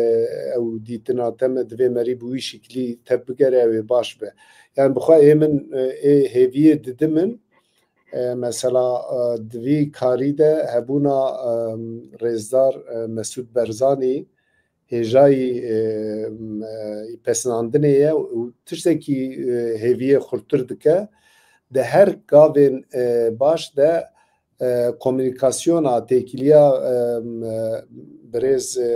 ew dîtina te me divê merî bi wî şiklî te bigere ew ê baş be. Yani bi xwe ê min, e, ê hêviyê didi min, e, mesela, e, di vî karî de hebûna, e, rêzdar, e, Mesûd Berzanî hêjayî, e, e, pesnandinê ye û tiştekî, e, hêviyê xurtir dike. Di her gavên, e, baş de, e, komûnîkasyona têkiliya, e, e, birêz, e,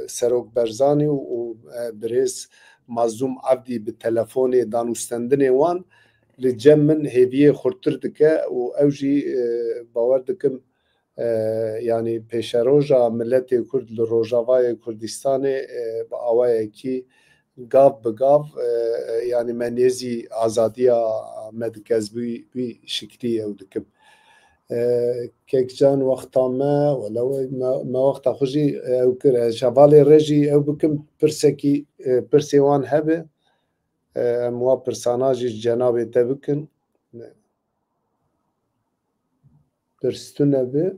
Serok Berzanî û, e, birêz Mazlûm Evdî bi telefonê danûstendinê wan li cem min hêviyê xurtir dike û ew jî, e, bawer dikim, e, yanî pêşeroja miletê Kurd li Rojavayê Kurdistanê, e, bi awayekî gav bi gav, e, yanî me nêzî azadiya me dike, ez bi wî, wî şiklî ew dikim. E, Kekcan wexta me, wele we me, me wexta xwe jî ew kir. Ez hevalê re jî ew bikim pirsekî, e, pirsê wan hebe. E, em wa pirsana jî ji cenabê te bikin. Pirs tune be.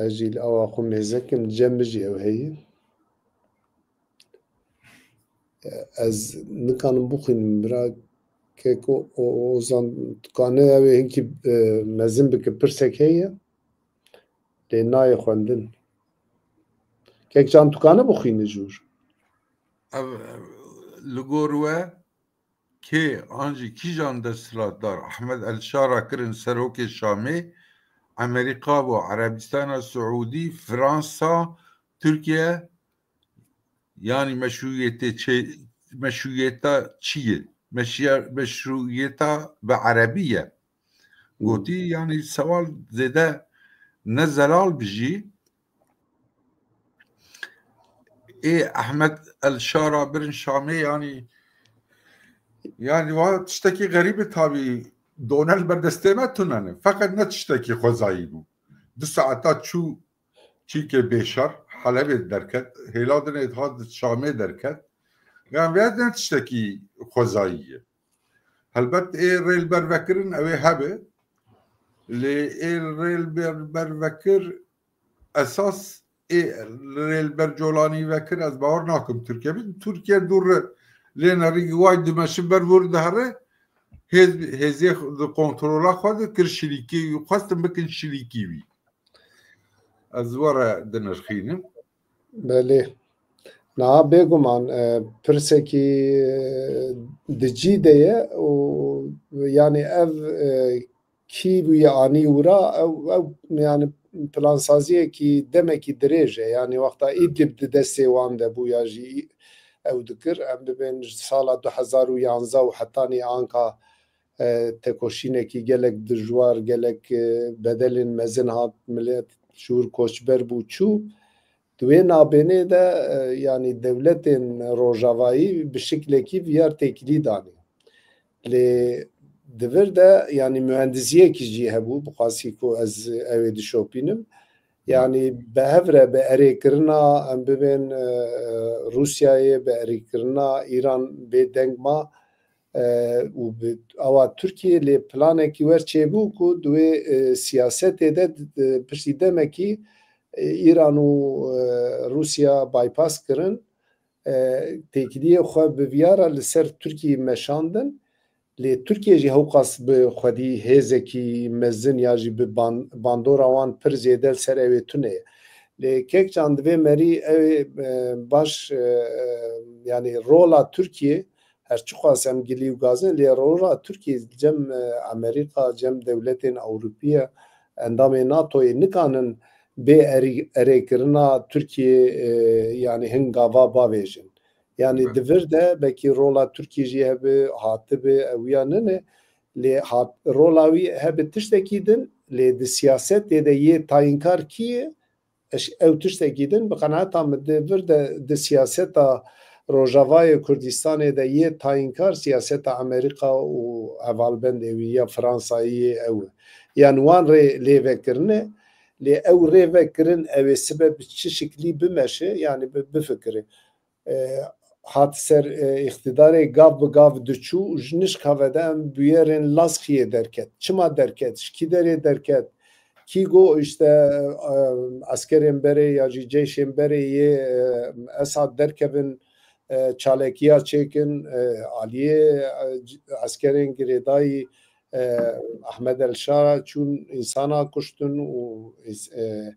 Ez jî li awa xwe mêze kim, cem min jî ew heye. Ez nikanim bixwînim, bira Keko O-, Ozan, dikane ew ê hinkî, e, mezin bike, pirsek heye, lê nayê xwendin. Kekcan, tu kane bixwîne jûr? Ev, ev, li gor we kê an jî kîjan desthilatdar Ehmed El Şara kirin serokê Şamê, Amerîka bo, Erebistana Siûdî, Fransa, Tirkiye, yanî meşrûyetê çê-, meşrûyeta çi ye? Meşiya-, meşrûyeta bi erebî ye. Gotî, yanî sewal zêde ne zelal bi jî, ê Ehmed El Şara birin Şamê, yanî, yanî wa tiştekî xerîb e tabî, done li ber destê me tune ne. Feqet ne tiştekî xwezayî bû. Du saeta çû çîkê bêşer, Helebê derket, hêla dinê dihat Şamê derket. Yan vê ne tiştekî xwezayî ye. Helbet ê rê li ber vekirin ew ê hebe. Lê ê rê li ber, ber vekir esas ê rê li ber colanî vekir ez bawer nakim Tirkiye bin. Tirkiye dû re lê nerî way dimeşin ber vûr dihere hêz, hêzê di kontrola xwe de kir şirîkî, xwestin bikin şirîkî wî. Ez we re dinirxînim. Belê. Niha bêguman, e, pirsekî, e, di cî de ye û, yanî ev, e, kî bûye anî wira, ew, ew, yanî plansaziyekî demekî dirêj e. Yanî wexta Îdlib di destê wan de bû ya jî ew dikir, em bibên ji sala du hezar û yanzdeh û hetanî anka, e, tekoşînekî gelek dijwar, gelek, e, bedelên mezin hat, milet ji wir koçber bû çû. Di wê nabênê de, e, yanî dewletên rojavayî bi şiklekî viyar têkilî danî. Lê di vir de, yanî mühendiziyekî jî hebû, bi qasî ku ez ew ê dişopînim. Yanî bi hev re bi erêkirina, em bibên, e, e, Rûsyayê, bi erêkirina Îran bê deng ma, e, û bi awa Tirkiyê lê planekî wer çêbû ku di wê, e, siyasetê de, e, piştî demekî, e, Îran û, e, Rûsya bypass kirin, e, têkiliyê xwe bi viyara li ser Tirkiyê meşandin. Lê Tirkiye jî hewqas bi xwedî hêzekî mezin ya jî bi ban-, bandora wan pir zêde li ser ew ê tune ye. Lê Kekcan, divê merî ew ê, e, baş, e, e, yanî rola Tirkiye her çiqas em gilî û gazin, lê rola Tirkiye cem, e, Amerîka, cem dewletên Ewropiye, endamê NATOyê nikanin bê erî-, erêkirina Tirkiye, e, yanî hin gava bavêjin. Yanî Evet. di vir de belkî rola Tirkiyê jî hebe, hatibe, ew ya nine, lê hat, rola wî hebe tiştekî din, lê di siyasetê de yê tayînkar kî ye? Eş-, ew tiştekî din, bi qenaeta min di vir de di siyaseta Rojavayê Kurdistanê de yê tayînkar siyaseta Amerîka û hevalbendê wî ya Fransayê yê ew e. Yan wan rê lê vekirine, lê ew rê vekirin ew ê sibe bi çi şiklî bimeşe, yanî bi-, bifikire. E, hat ser, e, îqtidarê gav bi gav diçû û ji nişka ve de em bûyerên Lazxiyê derket. Çima derket? Ji kî derê derket? Kî got, işte, e, eskerên berê ya jî ceyşên berê yê, e, Esad derkevin, e, çalekiya çêkin, e, aliyê, e, c-, eskerên girêdayî, e, Ahmed El Şara çûn, însana kuştin û ins-, e,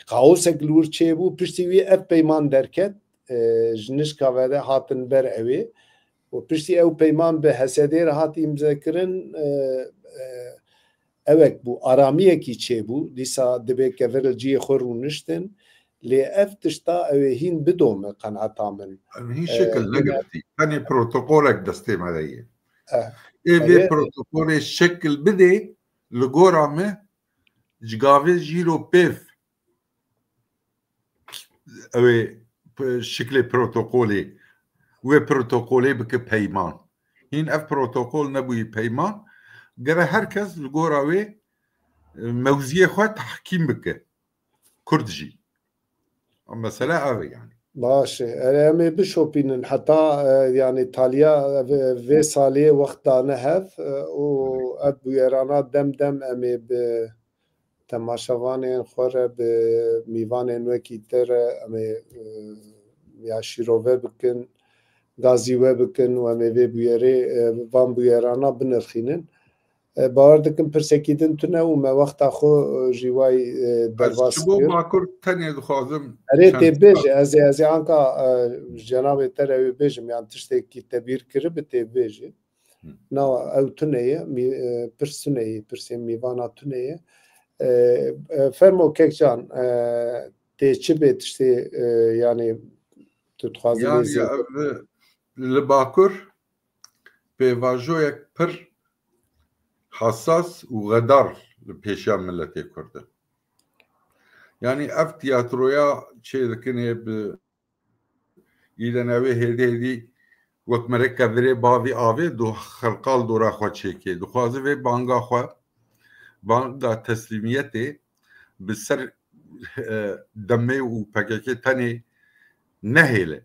kaosek li wir çêbû. Piştî wî ev peyman derket, e, ji nişka ve de hatin ber ew ê. Û piştî ew peyman bi H S D'ê re hat îmzekirin, e, e, ewek bû, aramiyekî çêbû. Dîsa dibê kevir li cihê xwe rûniştin. Lê ev tişta ew ê hîn bidome qenaeta min. Ev hîn E, şekil yine negirtî. Tenê protokolek destê me de ye. E, Ê vê erê. protokolê şekil bidê, li gora me, ji gavê jîro pêv ew ê p-, şiklê protokolê, wê protokolê bike peyman. Hîn ev protokol nebûyî peyman, gere her kes li gora wê, e, mewziyê xwe tehkîm bike. Kurd jî. Mesela ev e yani. Baş e. Erê, em ê bişopînin heta, e, yani taliya ev, vê salê wext dane hev, e, û ev bûyerana dem dem em ê bi temaşevanên xwe re, bi mîvanên wekî te re em ê, e, ya şîrove bikin, gazî we bikin û em ê vê bûyerê, e, van bûyerana binirxînin. E, bawer dikim pirsekî din tune û me wexta xwe, e, jî way, e, derbas kir. Ez ji bo Bakur tenê dixwazim Erê çend tê bêje, ez ê, ez ê anka, e, cenabê te re wê bêjim, yan tiştekî te bîr kiribi tê bêje. Hı. Na, ew tune ye, mî-, e, pirs tune ye, pirsên mîvana tune ye. E, e, fermo Kekcan, e, tê çi bê tiştê, e, yani tu dixwazî lê Yani, zêde? ev, li Bakur pêvajoyek pir hesas û xedar li pêşiya miletê Kurd e. Yani ev tiyatroya çê dikinê bi îdenewê hêdî hêdî wek mereke virê bavî avê do xelqal dora xwe çêkê. Dixwaze vê banga xwe, banga teslîmiyetê bi ser, e, demê û P K K tenê nehêle.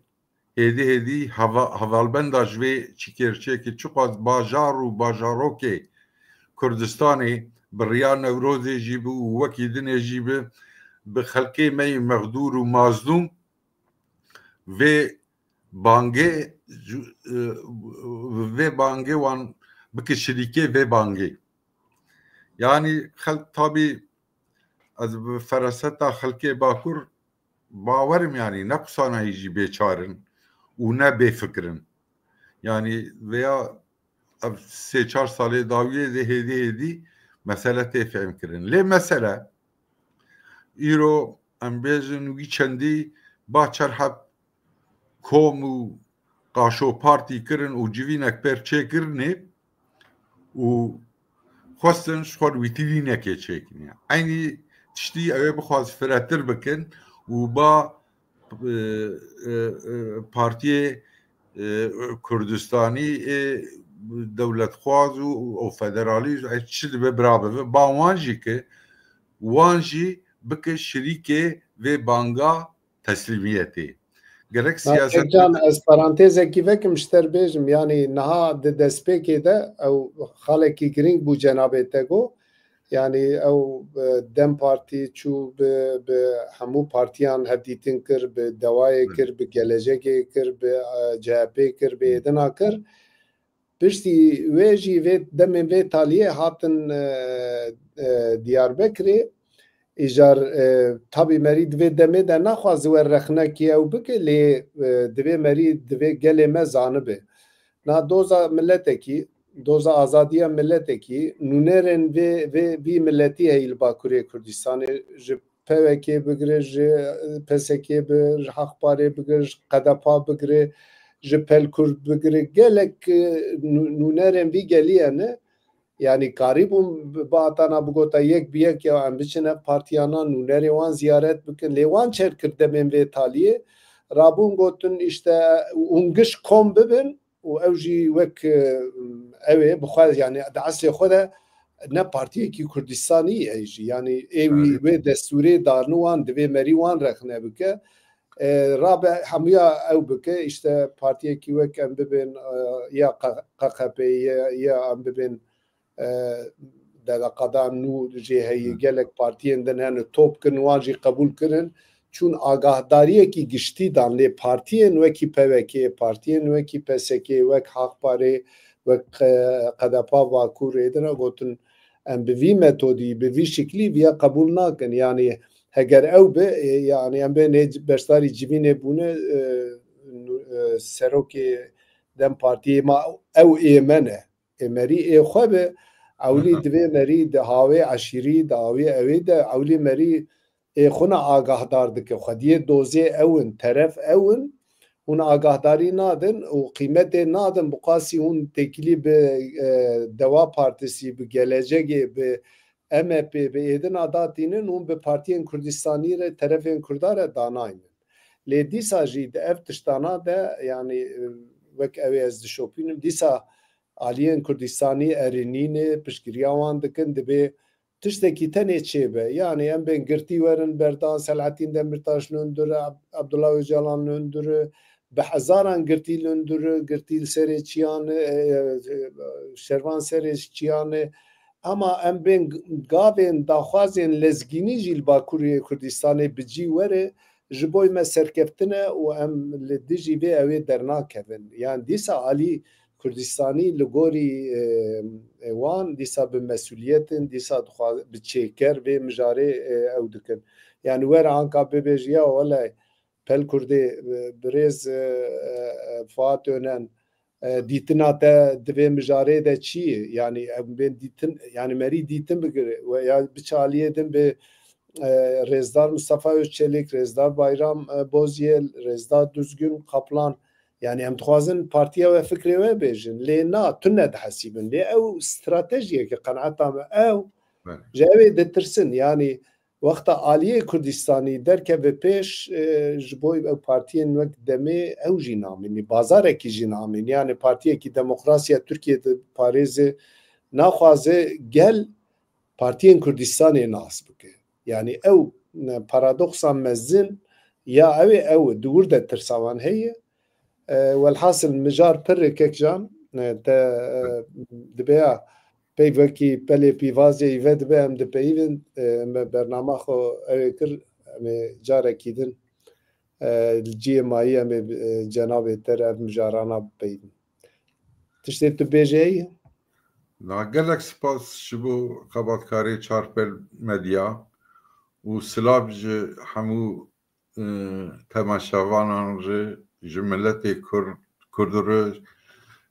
Hêdî hêdî heva-, hevalbenda ji vê çîkêrçêkê çiqas bajar û bajarokê Kurdistanê bi riya Newrozê jî bi û wekî dinê jî bi, bi xelkê me yê mexdûr û mazlûm vê bangê, e, vê bangê wan bike şirîkê vê bangê. Yani xelk tabî ez bi feraseta xelkê Bakur bawerim, yani ne qusana hî jî bêçar in û ne bêfikir in. Yani veya ev sê çar salê dawiyê de hêdî hêdî mesele tê fehmkirin. Lê mesele îro em bêjin wî çendî ba çar heb kom û qaşo partî kirin û civînek pêr çêkirinê û xwestin ji xwe wîtirînekê çêkin. Eynî tiştî ew ê bixwaz firetir bikin û ba e, e, e, partiyê, e, Kurdistanî, e, dewletxwaz û, û federalî, e, çi dibe bira bibe. Ba wan jî ki wan jî bike şirîkê vê banga teslîmiyetê. Gerek siyaset Can, ez parantezekî vekim, ji te re bêjim, yanî niha di destpêkê de ew xalekî girîng bû cenabê te got. Yanî ew, e, DEM Partî çû bi, bi hemû partiyan hevdîtin kir, bi Dewayê kir, bi Gelecekê kir, bi, e, C H P kir, bi êdina kir. Piştî wê jî vê demên vê taliyê hatin, e, e, Diyarbekirê. Îcar, e, tabî merî di vê demê de naxwaze we rexnekî ew bike, lê, e, divê merî, divê gelê me zanibe. Na doza miletekî, doza azadiya miletekî, nûnerên vê, vê, vî miletî heyî li Bakurê Kurdistanê, ji P W K bigire, ji P S K bi, ji Haqparê bigire, ji Qedepa bigire, ji Pelkurd bigire, gelek, e, nû-, nûnerên vî geliyê ne. Yanî karîbûn bi, bi atana bigota yek bi yek ya em biçine partiyana nûnerê wan ziyaret bikin. Lê wan çer kir demên vê taliyê. Rabûn gotin işte hûn giş kom bibin û ew jî wek, e, ew ê bi xwe, yanî di eslê xwe de ne partiyekî Kurdistanî ye jî. Yanî ê wî, wê destûrê darni wan, divê merî wan rexne bike. E, rabe hemûya ew bike, işte partiyekî wek em bibên, e, ya Q-, Q K P ye, ya em bibên, e, deveqada nû jê heye, gelek partiyên din hene top kirin, wan jî qebûl kirin. Çûn agahdariyekî giştî dan, lê partiyên wekî P W K, partiyên wekî P S K, wek Haqparê, wek Q-, Q D P Bakur êdine gotin, em bi vî metodî, bi vî şiklî viya qebûl nakin. Yanî heger ew be, e, yanî em bên ê beşdarî civînê bûne, e, nû-, e, serokê DEM Partiyê ma ew ê me ne. Ê merî ê xwe be, ewlî divê merî di hawê eşîrî, di hawê ewê de, ewlî merî ê xwe ne agahdar dike. Xwediyê dozê ew in, teref ew in, hûn agahdarî nadin û qîmetê nadin, bi qasî hûn têkilî bi, e, Deva Partisi, bi Gelecegê, bi M H P, bi êdina datînin, hûn bi partiyên Kurdistanî re, terefên Kurda re danaynin. Lê dîsa jî di ev tiştana de, yanî, e, wek ew ê ez dişopînim, dîsa aliyên Kurdistanî erînîne, piştgiriya wan dikin, dibê tiştekî tenê çêbe. Yanî em bên girtî werin berdan, Selahattin Demirtaş li hundir e, Ab-, Abdullah Öcalan li hundir e, bi hezaran girtî li hundir e, girtî li serê çiyan e, e, e, şervan serê çiyan e. Ama em bên gavên daxwazên lezgînî jî li Bakurê Kurdistanê bi cî were, ji bo me serkeftin e û em li dijî vê ew ê dernakevin. Yan dîsa alî Kurdistanî li gorî, e, e, wan dîsa bi mesûliyet in, dîsa dixwa-, bi çêker vê mijarê, e, ew dikin. Yani were anka bibêje ya wele Pelkurdê, e, birêz, e, e, e, Fuat Önen, e, dîtina te di vê mijarê de çi ye? Yani em bên dîtin, yani merî dîtin bigire we ya biçe aliyê din bi, e, Rêzdar Mustafa Özçelik, Rêzdar Bayram, e, Bozyel, Rêzdar Düzgün Kaplan, yani em dixwazin partiya we fikrê we bêjin. Lê na, tune dihesîbin. Lê ew stratejiyeke qenaeta me ew, Belê. Ji ew ê ditirsin. Yani wexta aliyê Kurdistanî derkeve pêş, e, ji bo ew partiyên wek demê ew jî namînî. Bazarekî jî namînî. Yani partiyekî demokrasiya Tirkiye diparêze, naxwaze gel partiyên Kurdistanê nas bike. Yani ew, e, paradoksa mezin ya ew ê ew e, di wir de tirsa wan heye. E, welhasil mijar pir e kek Can, e, te, e, dibe ya peyvekî pelê pîvazê î ve dibe em dipeyivin, e, me bernama xwe ew ê kir, em ê carekî din, e, li cihê mayî em ê, e, cenabê te re ev mijarana bipeyivin. Tiştê tu bêje heye? Na, gelek spas ji bo xebatkarê Çarpel Medya û silav ji hemû, e, temaşevanan re, ji miletê Kurd, Kurd re,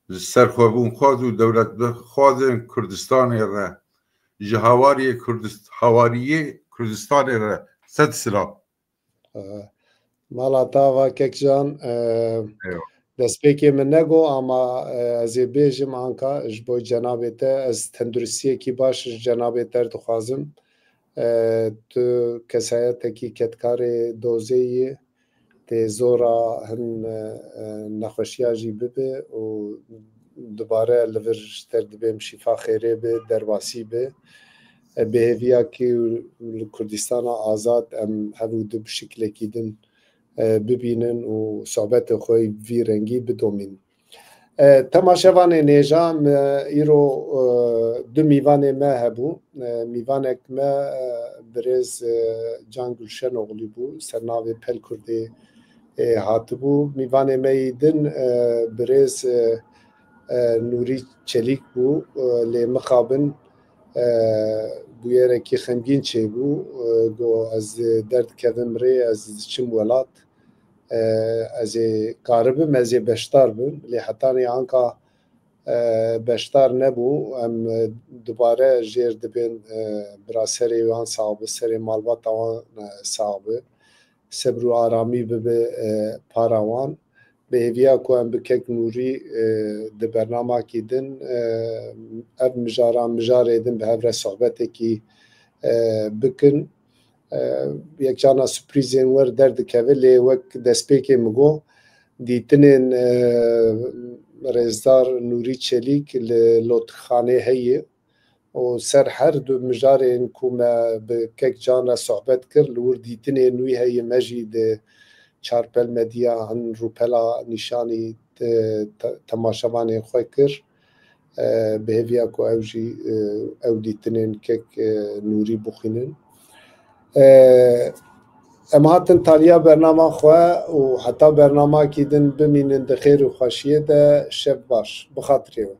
ji serxwebûnxwaz û dewletbixwazên Kurdistanê re, ji hawariyê Kurdist-, hawariyê Kurdistanê re sed silav. E, mala te ava kek Can, e, Eyvallah. Destpêkê min nego, ama, e, ez ê bêjim anka ji bo cenabê te, ez tenduristiyekî baş ji cenabê te re dixwazim. E, tu kesayetekî kedkarê dozê yî, tê zora hin, e, e, nexweşiya jî bibe û dubare li vir ji te re dibêm şîfa xêrê be, derbasî be. E, bi hêviya ku li Kurdistana azad em hev û du bi şiklekî din, e, bibînin û sohbetê xwe vî rengî bidomînin. E, temaşevanên hêja, me îro, e, du mîvanê me hebû. E, mîvanek me, e, birêz, e, Can Gulşenoğlu bû, ser navê Pel Kurdê, e, hatibû. Mîvanê me yî din, e, birêz, e, e, Nûrî Çelîk bû, e, lê mixabin, e, bûyerekî xemgîn çêbû. E, got, ez derdikevim rê, ez diçim welat. E, ez ê karibim, ez ê beşdar bim. Lê hetanî anka, e, beşdar nebû. Em, e, dubare jêr dibên, e, bira serê wan sax bi, serê malbata wan, e, sax bi. Sebr û aramî bibe, e, para wan. Bi hêviya ku em bi kek Nûrî, e, di bernamakî din, e, ev mijara, mijarê din bi hev re sohbetekî, e, bikin. E, yek carna surprîzên wer derdikeve, lê wek destpêkê min got, dîtinên, e, rêzdar Nûrî Çelîk li lotixanê heye û ser her du mijarên ku me bi kek Can re sohbet kir, li wir dîtinên wî heye, me jî di Çarpel Medya hin rûpela nîşanî, e, te-, temaşevanên xwe kir. E, bi hêviya ku ew jî, e, ew dîtinên kek, e, Nûrî bixwînin. E, em hatin taliya bernama xwe û heta bernamakî din bimînin di xêr û xweşiyê de. Şev baş. Bi xatirê we.